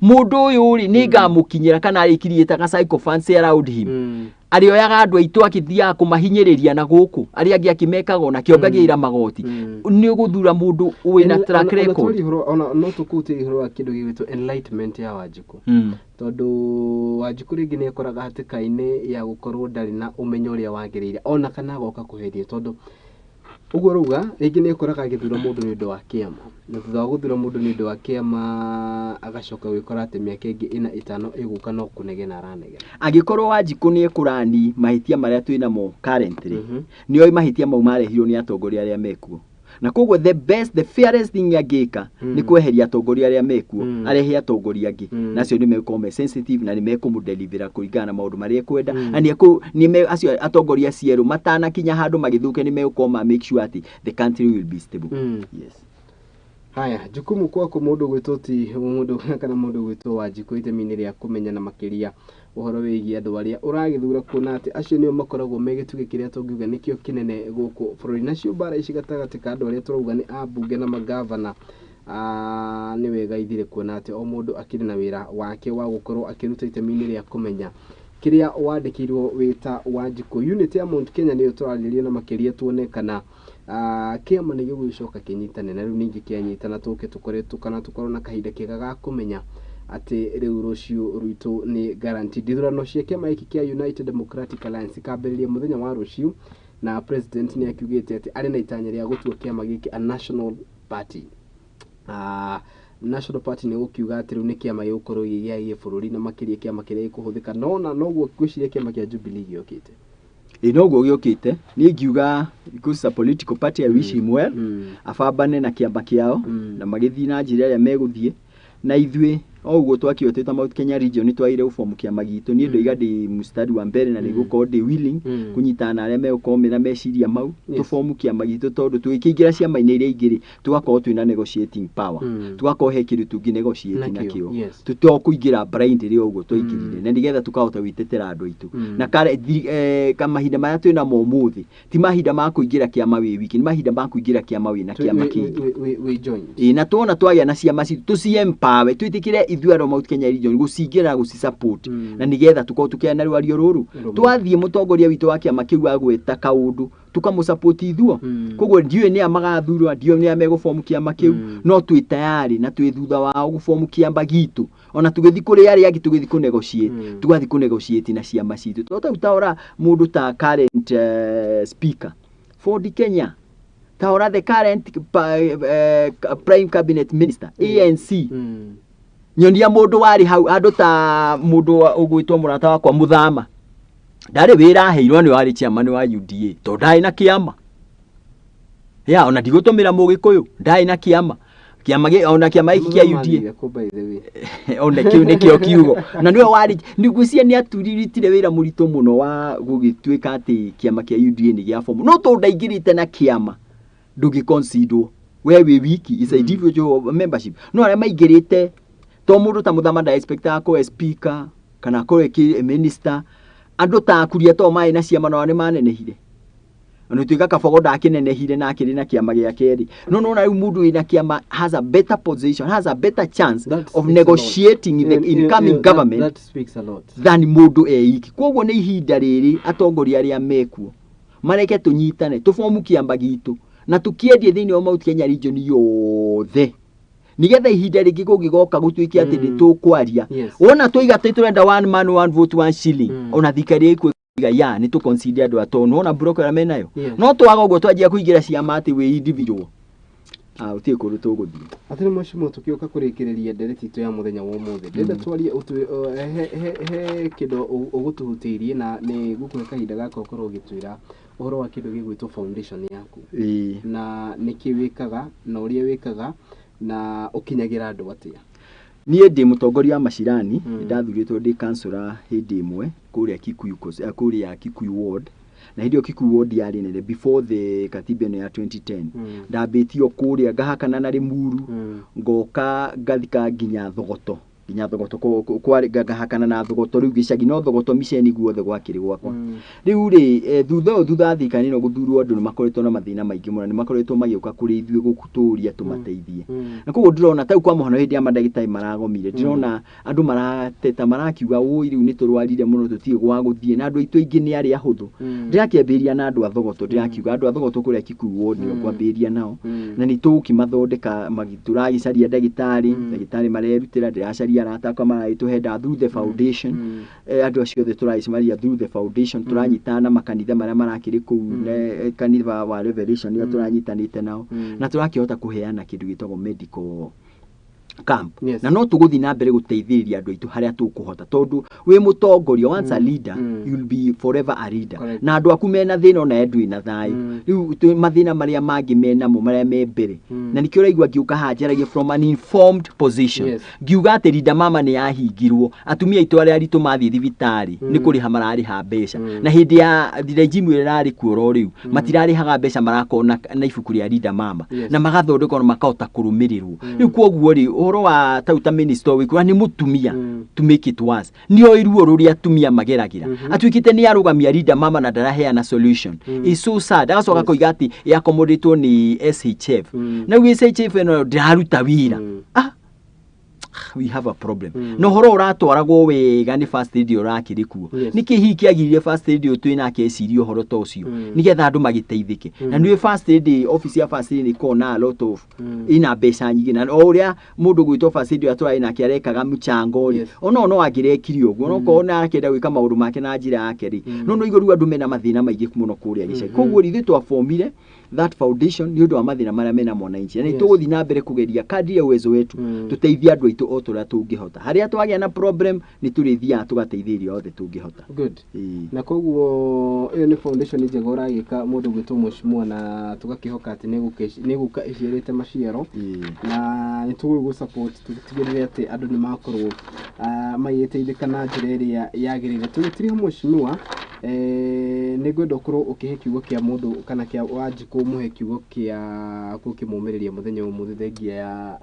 Mũndũ ũyũ rĩ, nĩ ngamũkinyĩra kana arĩkiriĩtaga sycophants around him, arĩoyaga andũ aitũ akĩthiaga kũmahinyĩrĩria na gũkũ arĩa angĩ akĩmekaga ona kĩongagĩrĩra magoti. Nĩ ũgũthura mũndũ wĩna track record. Ona no tũkũhutia ũhoro wa kĩndũ gĩgwĩtwo enlightenment ya Wanjikũ, tondũ Wanjikũ rĩngĩ nĩ ekoraga hatĩka-inĩ ya gũkorwo ndarĩ na ũmenyo ũrĩa wagĩrĩire, ona kana agoka kũherio, tondũ ũguo rauga rĩngĩ nĩ ekoraga agĩthura mũndũ nĩ ũndũ wa kĩama, na thutha wa gũthura mũndũ nĩ ũndũ wa kĩama agacoka gwĩkora atĩ mĩaka ĩngĩ ĩna ĩtano ĩgũka no kũnegena aranegena. Angĩkorwo Wanjikũ nĩ ekũrani mahĩtia marĩa twĩ namo currently, nĩ oĩ mahĩtia mau marehirwo nĩ atongoria arĩa mekuo, na koguo the best, the fairest thing angĩka nĩ kweheria atongoria arĩa mekuo, arehe atongoria angĩ, na acio nĩ megũkorwo me sensitive na nĩ mekũmũdelivera kũringana na maũndũ marĩa ekwenda, na nĩ acio atongoria acio erũ matanakinya handũ magĩthũke, nĩ megũkorwo ma make sure atĩ the country will be stable. Yes. Haya, jukumu kwaku mũndũ gwĩtwo ti mũndũ kana mũndũ gwĩtwo Wanjikũ, itemi-inĩ rĩa kũmenya na makĩria ũhoro wĩgiĩ andũ arĩa ũragĩthura, kuona atĩ acio nĩo makoragwo me gĩtugĩ kĩrĩa tũngiuga nĩkĩo kĩnene gũkũ bũrũri. Nacio mbara ici gatagatĩ ka andũ arĩa tũrauga nĩ ambunge na magavana, nĩ wega ithire kuona atĩ o mũndũ akĩrĩ na wĩra wake wa gũkorwo akĩruta itemi-inĩ rĩa kũmenya kĩrĩa wandĩkĩirwo wĩ ta Wanjikũ. Unit ya Mount Kenya nĩyo tũrarĩrĩria na makĩria, tuone kana kĩama nĩ gĩgũgĩcoka kĩnyitane, na rĩu ningĩ kĩanyitana tũke tũkoretwo kana tũkorwo na kahinda kega ga kũmenya atĩ rĩu rũciũ rwitũ nĩ guaranteed. Ithurano cia kĩama gĩkĩ kĩa United Democratic Alliance ikambĩrĩria mũthenya wa rũciũ, na president nĩ akiugĩte atĩ arĩ na itanya rĩa gũtua kĩama gĩkĩ a national party. National Party nĩ gũkiuga atĩ rĩu nĩ kĩama gĩgũkorwo gĩ gĩa gĩbũrũri, na makĩria kĩama kĩrĩa gĩkũhũthĩka nona noguo ngwĩciria kĩama kĩa Jubilee gĩokĩte. Ĩ, noguo gĩũkĩte. Niĩ ngiuga because it's a political party, I wish him well, abambane na kĩama kĩao na magĩthiĩ na njĩra ĩrĩa megũthiĩ. Na ithuĩ o ũguo twakĩo twĩ ta Mount Kenya region nĩ twagĩrĩire gũbomu kĩama gitũ. Niĩ ndoiga ndĩ mũstari wa mbere na nĩgũkorwo ndĩ willing kũnyitana na arĩa megũkorwo mena meciria mau, tũbomu kĩama gitũ, tondũ tũgĩkĩingĩra ciama-inĩ iria ingĩ rĩ, tũgakorwo twĩna negotiating power, tũgakorwo he kĩndũ tũngĩ negotiate Nakĩo, nakĩo, tũto kũingĩra blind rĩ ũguo twaingĩrire, na nĩgetha tũkahota gwĩtetera andũ aitũ. Na mahinda marĩa twĩ namo ũmũthĩ ti mahinda ma kũingĩra kĩama wĩ wiki, nĩ mahinda ma kũingĩra kĩama wĩna kĩama kĩngĩ. We joined. Ĩ, na tuona twagĩa na ciama citũ, tũci-empower, twĩtĩkĩre ithuĩ andũ a Mount Kenya region gũcingĩra na gũci-support, na nĩgetha tũkorwo tũkĩaria na rwario rũrũ. Rũmwe. Twathiĩ mũtongoria witũ wa kĩama kĩu agweta kaũndũ, tũkamũsupport ithuo. Koguo ndiũĩ nĩa magathurwo, ndiũĩ nĩa megũbomu kĩama kĩu, no twĩ tayari na twĩ thutha wao gũbomu kĩama gitũ. Ona tũgĩthiĩ kũrĩ arĩa angĩ, tũgĩthiĩ kũ negotiate, tũgathiĩ kũ negotiate na ciama citũ, tondũ ta rĩu ta mũndũ ta current speaker Ford Kenya, ta ora the current prime cabinet minister ANC, nyonia mũndũ warĩ hau andũ ta mũndũ ũgwĩtwo mũrata wakwa Mũthama, ndarĩ wĩra aheirwo, nĩ warĩ chairman wa UDA, tondũ ndarĩ na kĩama ya ona ndigũtũmĩra mũgĩkũyũ, ndarĩ na kĩama, kĩama ona kĩama gĩkĩ kĩa UDA. Mũthama kũ, by the way? Ona kĩu nĩkĩo kiugo na nĩwe warĩ nĩ ngwĩciria nĩ aturirutire wĩra mũritũ mũno wa gũgĩtuĩka atĩ kĩama kĩa UDA nĩ gĩa bomu, no tondũ ndaingĩrĩte na kĩama, ndũngĩ considerwo we wĩ wiki is a individual membership. No arĩa maingĩrĩte to mũndũ ta Mũthama nda expectaga akorwo e speaker kana akorwo e minister. Andũ ta Kuria to marĩ na ciama nao nĩ manenehire, ona tuĩka Kabogo ndakĩnenehire na akĩrĩ na kĩama gĩake rĩ, no nona rĩu mũndũ wĩna kĩama has a better position, has a better chance That of speaks a lot. negotiating the incoming government That speaks a lot. than mũndũ eiki. Koguo nĩ ihinda rĩrĩ atongoria arĩa mekuo mareke tũnyitane, tũbomu kĩamba gitũ na tũkĩendie thĩinĩ wa Mount Kenya region yothe, nigetha ihinda rĩngĩ kũngĩgoka gũtuĩke atĩ nĩ tũkwaria, wona tũiga atĩ tũrenda one man one vote one shilling, ona thirikari ĩkũiga ya nĩ tũ consider andũ atonu ona mburoko ĩrĩa menayo. No twaga ũguo, twanjia kũingĩra ciama atĩ wĩ individual, ah, gũtirĩ kũndũ tũgũthiĩ. Atĩrĩ mheshimiwa, tũkĩũka kũrĩkĩrĩria ndereti itũ ya mũthenya wa ũmũthĩ, ndĩrenda twarie he kĩndũ ũgũtũhutĩirie, na nĩ ngũkũhe kahinda gaka ũkorwo ũgĩtwĩra ũhoro wa kĩndũ gĩgwĩtwo foundation yaku, na nĩkĩ wĩkaga na ũrĩa wĩkaga na ũkinyagĩra andũ atĩa. Niĩ ndĩ mũtongoria wa macirani. Ndathurĩtwo ndĩ kansũra hĩndĩ ĩmwe kũrĩa Kikuyu, kũrĩa Kikuyu ward, Na hĩndĩ ĩyo Kikuyu ward yarĩ nene before the katiba ĩno ya 2010. Ndambĩtio kũrĩa ngahakana na Limuru, ngoka ngathika nginya Thogoto, kwarĩ ngahakana na Thogoto rĩu gĩcagi, no Thogoto miceni guothe gwakĩrĩ gwakwa. Rĩu rĩ, thutha ũyũ, thutha wa thirikari ĩno gũthurwo, andũ nĩ makoretwo na mathĩna maingĩ mũno, nĩ makoretwo magĩũka kũrĩ ithuĩ gũtũria tũmateithie. Na koguo ndĩrona tau kwa mũhano hĩndĩ ya mandagĩtarĩ maragomire, ndĩrona andũ marateta marakiuga, "Ũi, rĩu nĩ tũrwarire mũno, tũtirĩ gwa gũthiĩ," na andũ aitũ aingĩ nĩ arĩa ahũthũ. Ndĩrakĩambĩrĩria na andũ a Thogoto, ndĩrakiuga andũ a Thogoto kũrĩa Kikuyu ward nĩo ngwambĩrĩria nao. Na nĩ tũgũkĩmathondeka, tũragĩcaria ndagĩtarĩ, ndagĩtarĩ marerutĩra, ndĩracaria arata akwa maragĩtũhe ndawa through the foundation. Andũ acio othe tũragĩcemania through the foundation, tũranyitana na makanitha marĩa marakĩrĩ kũu, kanitha wa Revelation nĩo tũranyitanĩte nao, na tũrakĩhota kũheana kĩndũ gĩtagwo medical camp. Na no tũgũthiĩ na mbere gũteithĩrĩria andũ aitũ harĩa tũkũhota, tondũ wĩ mũtongoria, once a leader, you'll be forever a leader. Na andũ aku mena thĩna, ona ndwĩ na thayũ. Rĩu mathĩna marĩa mangĩ menamo marĩa me mbere, na nĩkĩo ũraigua ngĩũka haha njaragia from an informed position. Ngiuga atĩ Linda Mama nĩ yahingirwo, atumia aitũ arĩa aritũ mathiĩ thibitarĩ nĩ kũrĩha mararĩha mbeca, na hĩndĩ ya regime ĩrĩa ĩrarĩ kuo oro rĩu matirarĩhaga mbeca, marakorwo na ibuku rĩa Linda Mama na magathondekwo na makahota kũrũmĩrĩrwo. Rĩu koguo rĩ, ũhoro wa tau ta minister wĩkũra nĩ mũtumia, to make it worse nĩ oĩ ruo rũrĩa atumia mageragĩra, atuĩkĩte nĩ arũgamia Linda Mama na ndaraheana solution. Is so sad. Agacoka koiga atĩ ĩakomodĩtwo nĩ SHF, na rĩu SHF ĩno ndĩraruta wĩra. Ah, we have a problem. Na ũhoro ũratwaragwo wega nĩ First Lady ũrakĩrĩ kuo. Nĩkĩ hihi kĩagiririe First Lady ũyũ twĩ nake ecirie ũhoro ta ũcio, nĩgetha andũ magĩteithĩke? Na nĩ First Lady, office ya First Lady nĩ na a lot of, ina mbeca nyingĩ, na o ũrĩa mũndũ gwĩtwo First Lady ũrĩa tũrarĩ nake arekaga mchango rĩ, ona no angĩrekire ũguo, no korwo nĩ arakĩenda gwĩka maũndũ make na njĩra yake rĩ, no igũrũ rĩu andũ mena mathĩna maingĩ mũno kũrĩa gĩcagi. Koguo rĩ, ithuĩ twabomire that foundation nĩ ũndũ wa mathĩna marĩa mena mwananchi, na nĩ tũgũthiĩ na mbere kũgeria kadri ya uwezo wetu tũteithie andũ aitũ o tũrĩa tũngĩhota. Harĩa twagĩa na problem, nĩ tũrĩthiaga tũgateithĩrĩria othe tũngĩhota. Good. Ĩĩ. Na koguo ĩyo nĩ foundation njega ũragĩka, mũndũ gwĩtwo mheshimiwa, na tũgakĩhoka atĩ nĩ ĩgũka ĩciarĩte maciaro. Na nĩ tũgũgũ support tũtigĩrĩre atĩ andũ nĩ makorwo magĩteithĩka na njĩra ĩrĩa yagĩrĩire. Tũgĩtiriha mheshimiwa, nĩ ngwenda ũkorwo ũkĩhe kiugo kĩa mũndũ kana kĩa Wanjikũ, mũhe kiugo kĩa gũkĩmũmĩrĩria mũthenya ũmũthĩ, thengia ya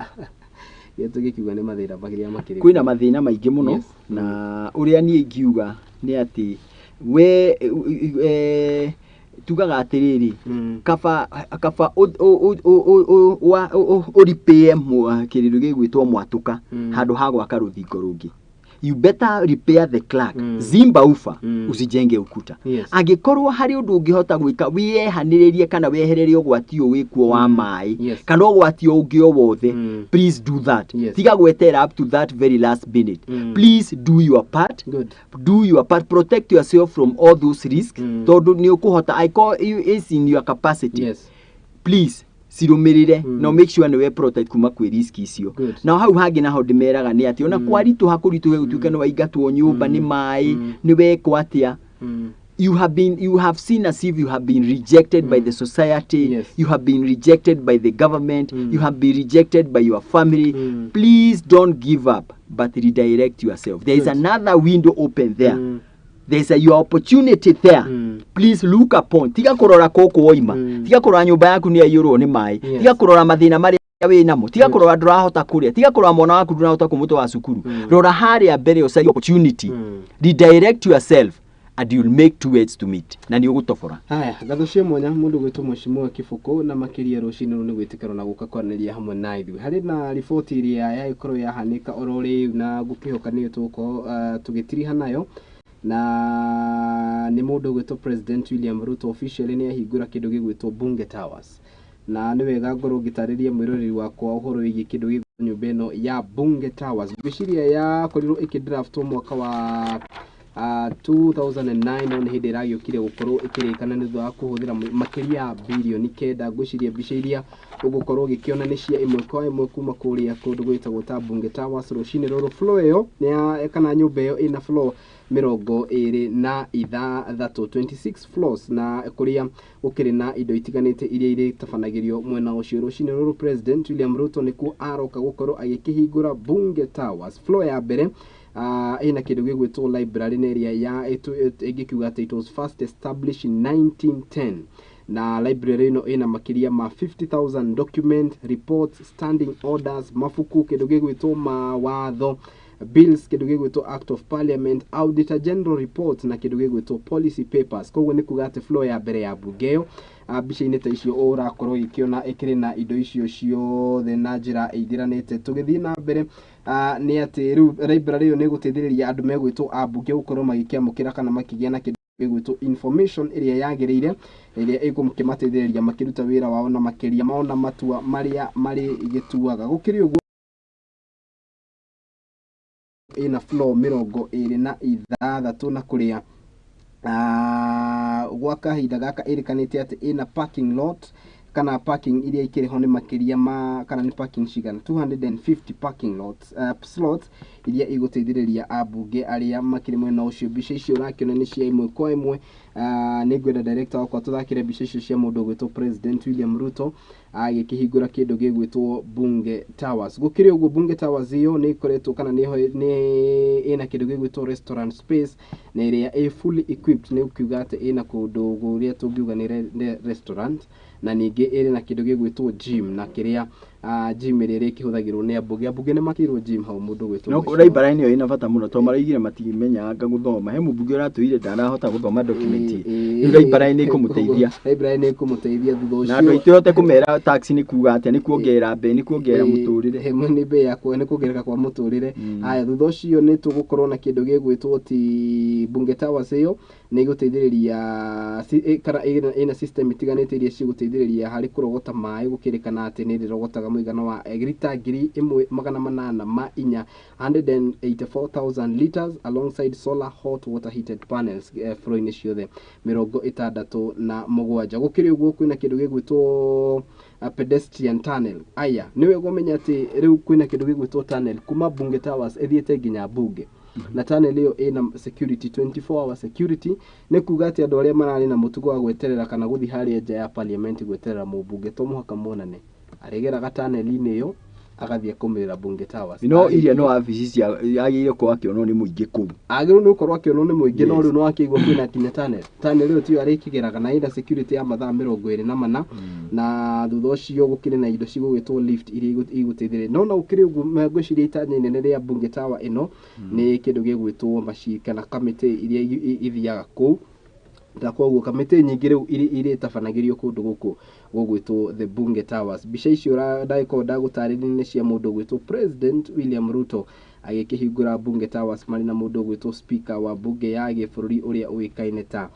ya tũgĩkiuga nĩ mathĩna marĩa makĩrĩ. Kwĩna mathĩna maingĩ mũno. Na ũrĩa niĩ ingiuga nĩ atĩ we tugaga atĩrĩrĩ, kaba ũripĩe kĩrĩndũ gĩgwĩtwo mwatũka handũ ha gwaka rũthingo rũngĩ. You better repair the crack. Zimba ufa, usijenge ukuta. Angĩkorwo harĩ ũndũ ũngĩhota gwĩka wĩyehanĩrĩrie kana weherere ũgwati ũyũ wĩkuo wa maĩ kana ũgwati o ũngĩ o wothe, please do that. Tiga gwetera up to that very last minute. Please do your part. Do your part, protect yourself from all those risks, tondũ nĩ ũkũhota angĩkorwo is in your capacity. Please cirũmĩrĩre na make sure nĩ we protect kuma kwĩ risk icio. Na hau hangĩ naho ndĩmeraga nĩ atĩ ona kwaritũha kũritũhe, gũtuĩke nĩ waingatwo nyũmba nĩ maĩ, nĩ wekwo atĩa, you have seen as if you have been rejected by the society, you have been rejected by the government, you have been rejected by your family, please don't give up, but redirect yourself. There is another window open there. There's a your opportunity there. Please look upon, tiga kũrora kũkũ woima, tiga kũrora nyũmba yaku nĩ yaiyũrwo nĩ maĩ, tiga kũrora mathĩna marĩa wĩ namo, tiga kũrora ndũrahota kũrĩa, tiga kũrora mwana waku ndũrahota kũmũtwara cukuru. Rora harĩa mbere, ũcarie opportunity. Redirect yourself and you'll make two heads to meet, na nĩ ũgũtobora. Haya, ngatho cia mwanya mũndũ gwĩtwo mheshimiwa Kĩbũkũ, na makĩria rũcinĩ rũrũ nĩ gwĩtĩkĩrwo na gũka kwaranĩria hamwe na ithuĩ harĩ na riboti ĩrĩa yagĩkorwo yahanĩka oro rĩu, na ngũkĩhoka nĩyo tũgũkorwo tũgĩtiriha nayo, na nĩ mũndũ ũgwĩtwo President William Ruto officially nĩ ahingũra kĩndũ gĩgwĩtwo Bunge Towers, na nĩ wega ngorwo ngĩtarĩria mwĩroreri wakwa ũhoro wĩgiĩ kĩndũ gĩgwĩtwo nyũmba ĩno ya Bunge Towers. Ngwĩciria yakorirwo ĩkĩdraftwo mwaka wa 2009, no nĩ hĩndĩ ĩragĩũkire gũkorwo ĩkĩrĩkana nĩ thutha wa kũhũthĩra makĩria ya 9 birioni. Ngwĩciria mbica iria ũgũkorwo ũgĩkĩona nĩ cia ĩmwe kwa ĩmwe kuma kũrĩa kũndũ gwĩtagwo ta Bunge Towers rũcinĩ rũrũ. Floor ĩyo nĩ ya kana nyũmba ĩyo ĩna floor 26, 26 floors, na kũrĩa gũkĩrĩ na indo itiganĩte iria irĩtabanagĩrio mwena ũcio. Rũcinĩ rũrũ President William Ruto nĩkuo aroka gũkorwo agĩkĩhingũra Bunge Towers floor ya mbere. Ĩna kĩndũ gĩgwĩtwo library na ĩrĩa ya ĩngĩkiuga atĩ it was first established in 1910, na library ĩno ĩna makĩria ma 50,000 document, reports, standing orders, mabuku, kĩndũ gĩgwĩtwo mawatho, bills, kĩndũ gĩgwĩtwo act of parliament, auditor general report na kĩndũ gĩgwĩtwo policy papers. Koguo nĩ kuga atĩ floor ya mbere ya bunge ĩyo, mbica-inĩ ta icio ũrakorwo ũgĩkĩona ĩkĩrĩ na indo icio ciothe na njĩra ĩingĩranĩte. Tũgĩthiĩ na mbere, nĩ atĩ rĩu library ĩyo nĩ ĩgũteithĩrĩria andũ megwĩtwo ambunge gũkorwo magĩkĩamũkĩra kana makĩgĩa na kĩndũ gĩgwĩtwo information ĩrĩa yagĩrĩire, ĩrĩa ĩgũkĩmateithĩrĩria makĩruta wĩra wao na makĩria mona matua marĩa marĩgĩtuaga. Gũkĩrĩ ũguo, ĩna floor 26, na kũrĩa gwa kahinda gaka ĩrĩkanĩte atĩ ĩna parking lot kana parking iria ikĩrĩ ho nĩ makĩria ma kana nĩ parking cigana 250 parking lots, slots iria igũteithĩrĩria ambunge arĩa makĩrĩ mwena ũcio. Mbica icio ũrakĩona nĩ cia ĩmwe kwa ĩmwe. Nĩ ngwenda director wakwa tũthakĩre mbica icio cia mũndũ ũgwĩtwo President William Ruto agĩkĩhingũra kĩndũ gĩgwĩtwo Bunge Towers. Gũkĩrĩ ũguo, Bunge Towers ĩyo nĩ ĩkoretwo kana nĩ ĩna kĩndũ gĩgwĩtwo restaurant space na ĩrĩa ĩ fully equipped, nĩ ũkiuga atĩ ĩna kũndũ kũrĩa tũngiuga nĩ restaurant, na ningĩ ĩrĩ na kĩndũ gĩgwĩtwo gym, na kĩrĩa gym ĩrĩa ĩrĩkĩhũthagĩrwo nĩ ambunge. Ambunge nĩ makĩirwo gym hau, mũndũ ũgwĩtwo No library nĩyo ĩna bata mũno, tondũ maraigire matimenyaga gũthoma. He mũmbunge ũratwĩrire ndarahota gũthoma document, rĩu library nĩ ĩkũmũteithia. Library nĩ ĩkũmũteithia thutha ũcio. Na andũ aitũ hote kũmera tax nĩ kuga atĩa, nĩ kuongerera mbei, nĩ kuongerera mũtũrĩre. Nĩ mbei ya nĩ kuongerereka kwa mũtũrĩre. Haya, thutha ũcio nĩ tũgũkorwo na kĩndũ gĩgwĩtwo ti Bunge Towers ĩyo nĩ ĩgũteithĩrĩria kana ĩna system itiganĩte iria cigũteithĩrĩria harĩ kũrogota maĩ. Gũkĩrĩkana atĩ nĩ ĩrĩrogotaga mũigana wa lita 1804, 184,000 liters, alongside solar hot water heated panels floor-inĩ ciothe 67. Gũkĩrĩ ũguo, kwĩna kĩndũ gĩgwĩtwo pedestrian tunnel. Aya, nĩ wega ũmenye atĩ rĩu kwĩna kĩndũ gĩgwĩtwo tunnel kuma Bunge Towers ĩthiĩte nginya Bunge, na tunnel ĩyo ĩna security, 24 hour security. Nĩ kuga atĩ andũ arĩa mararĩ na mũtugo wa gweterera kana gũthiĩ harĩa nja ya parliament gweterera mũmbunge, to mũhaka monane, arĩgeraga tunnel-inĩ ĩyo agathiĩ akaumirĩra Bunge Towers. No iria no wabici cia agĩrĩire gũkorwo akĩonwo nĩ mũingĩ kũu. Agĩrĩirwo nĩ gũkorwo akĩonwo nĩ mũingĩ, no rĩu no akĩigua kwĩna nginya tunnel. Tunnel ĩyo tiyo arĩkĩgeraga, na ĩna security ya mathaa 24, na thutha ũcio gũkĩrĩ na indo cigũgĩtwo lift iria igũteithĩrĩria. No na gũkĩrĩ ũguo, ngwĩciria itanya inene rĩa Bunge Tower ĩno nĩ kĩndũ gĩgwĩtwo maci kana kamĩtĩ iria ithiaga kũu, na koguo kamĩtĩ nyingĩ rĩu irĩtabanagĩrio kũndũ gũkũ gũgwĩtwo the Bunge Towers. Mbica icio ndagĩkorwo ndagũtarĩria nĩ cia mũndũ ũgwĩtwo President William Ruto agĩkĩhingũra Bunge Towers marĩ na mũndũ ũgwĩtwo Speaker wa bunge ya gĩbũrũri ũrĩa ũĩkaine ta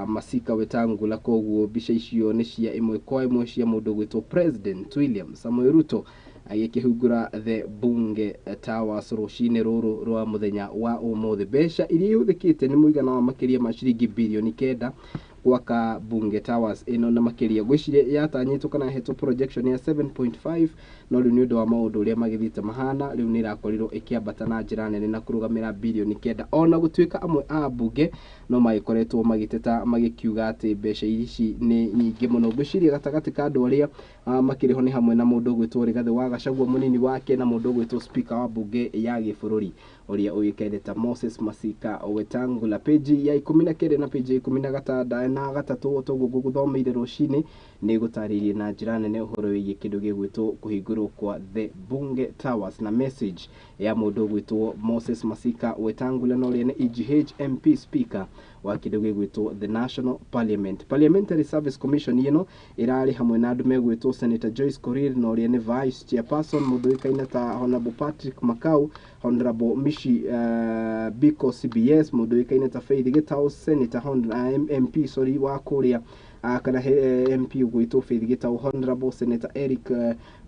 Masika Wetangula. Koguo mbica icio nĩ cia ĩmwe kwa ĩmwe cia mũndũ ũgwĩtwo President William Samoei Ruto agĩkĩhingũra the Bunge Towers rũcinĩ rũrũ rwa mũthenya wa ũmũthĩ. Mbeca iria ihũthĩkĩte nĩ mũigana wa makĩria ma ciringi birioni 9 gwaka Bunge Towers ĩno, na makĩria ngwĩciria yatanyĩtwo kana yahetwo projection ya 7.5, no rĩu nĩ ũndũ wa maũndũ ũrĩa magĩthiĩte mahana, rĩu nĩ ĩrakorirwo ĩkĩambata na njĩra nene na kũrũgamĩra birioni 9, ona gũtuĩka amwe a mbunge no magĩkoretwo magĩteta magĩkiuga atĩ mbeca ici nĩ nyingĩ mũno. Ngwĩciria gatagatĩ ka andũ arĩa makĩrĩ ho nĩ hamwe na mũndũ ũgwĩtwo Rigathĩ wa Gachagua, mũnini wake, na mũndũ ũgwĩtwo Speaker wa bunge ya gĩbũrũri ũrĩa ũĩkaine ta Moses Masika Wetangula. Page ya 19 na page ya 13 toguo ngũgũthomeire rũcinĩ nĩ gũtarĩirie na njĩra nene ũhoro wĩgiĩ kĩndũ gĩgwĩtwo kũhingũrwo kwa the Bunge Towers na message ya mũndũ ũgwĩtwo Moses Masika Wetangula, na ũrĩa nĩ EGH MP Speaker wa kĩndũ gĩgwĩtwo the National Parliament. Parliamentary Service Commission ĩno ĩrarĩ hamwe na andũ megwĩtwo Senator Joyce Korir, na ũrĩa nĩ Vice Chairperson, mũndũ ũĩkaine ta Honorable Patrick Makau, Honorable Mishi Biko CBS, mũndũ ũĩkaine ta Faith Gitau, Senator MP, sorry, wa kũrĩa kana MP ũgwĩtwo Faith Gitau, Honorable Senator Eric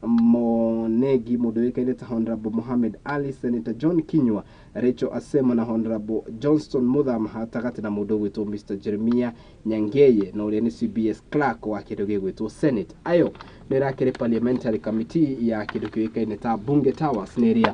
Monegi, mũndũ ũĩkaine ta Honorable Mohamed Ali, Senator John Kinyua, Rachel Asemo na Honorable Johnston Muthama, gatagatĩ na mũndũ ũgwĩtwo Mr Jeremiah Nyangeye, na ũrĩa nĩ CBS clerk wa kĩndũ gĩgwĩtwo Senate. Ayo nĩ ĩrakĩrĩ parliamentary committee ya kĩndũ kĩũĩkaine ta Bunge Towers, nĩ ĩrĩa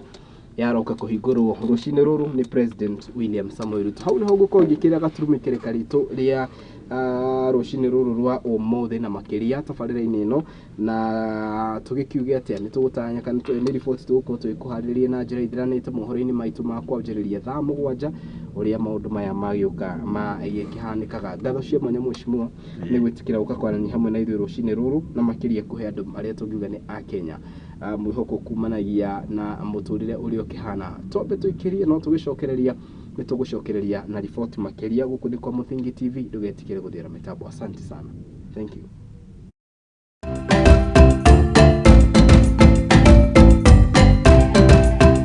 yaroka kũhingũrwo rũcinĩ rũrũ nĩ President William Samoei Ruto. Hau nĩho ngũkorwo ngĩkĩra gaturumĩ kĩrĩka ritũ rĩa Rũcinĩ rũrũ rwa ũmũthĩ na makĩria tabarĩra-inĩ ĩno, na tũgĩkiuge atĩa, nĩ tũgũtanya kana nĩ riboti tũgũkorwo tũgĩkũharĩrĩria na njĩra ithiranĩte mohoro-inĩ maitũ ma kwanjĩrĩria thaa 7 ũrĩa maũndũ maya magĩũka magĩkĩhanĩkaga. Ngatho cia mwanya mheshimiwa nĩ gwĩtĩkĩra gũka kwaranĩria hamwe na ithuĩ rũcinĩ rũrũ, na makĩria kũhe andũ arĩa tũngiuga nĩ a Kenya mwĩhoko kumanagia na mũtũrĩre ũrĩa ũkĩhana. Twambe tũikĩrie, no tũgĩcokereria nĩ tũgũcokereria na riboti makĩria. Gũkũ nĩ kwa Mũthingi TV, ndũgetikĩre gũthĩra mĩtambo. Asante sana, thank you.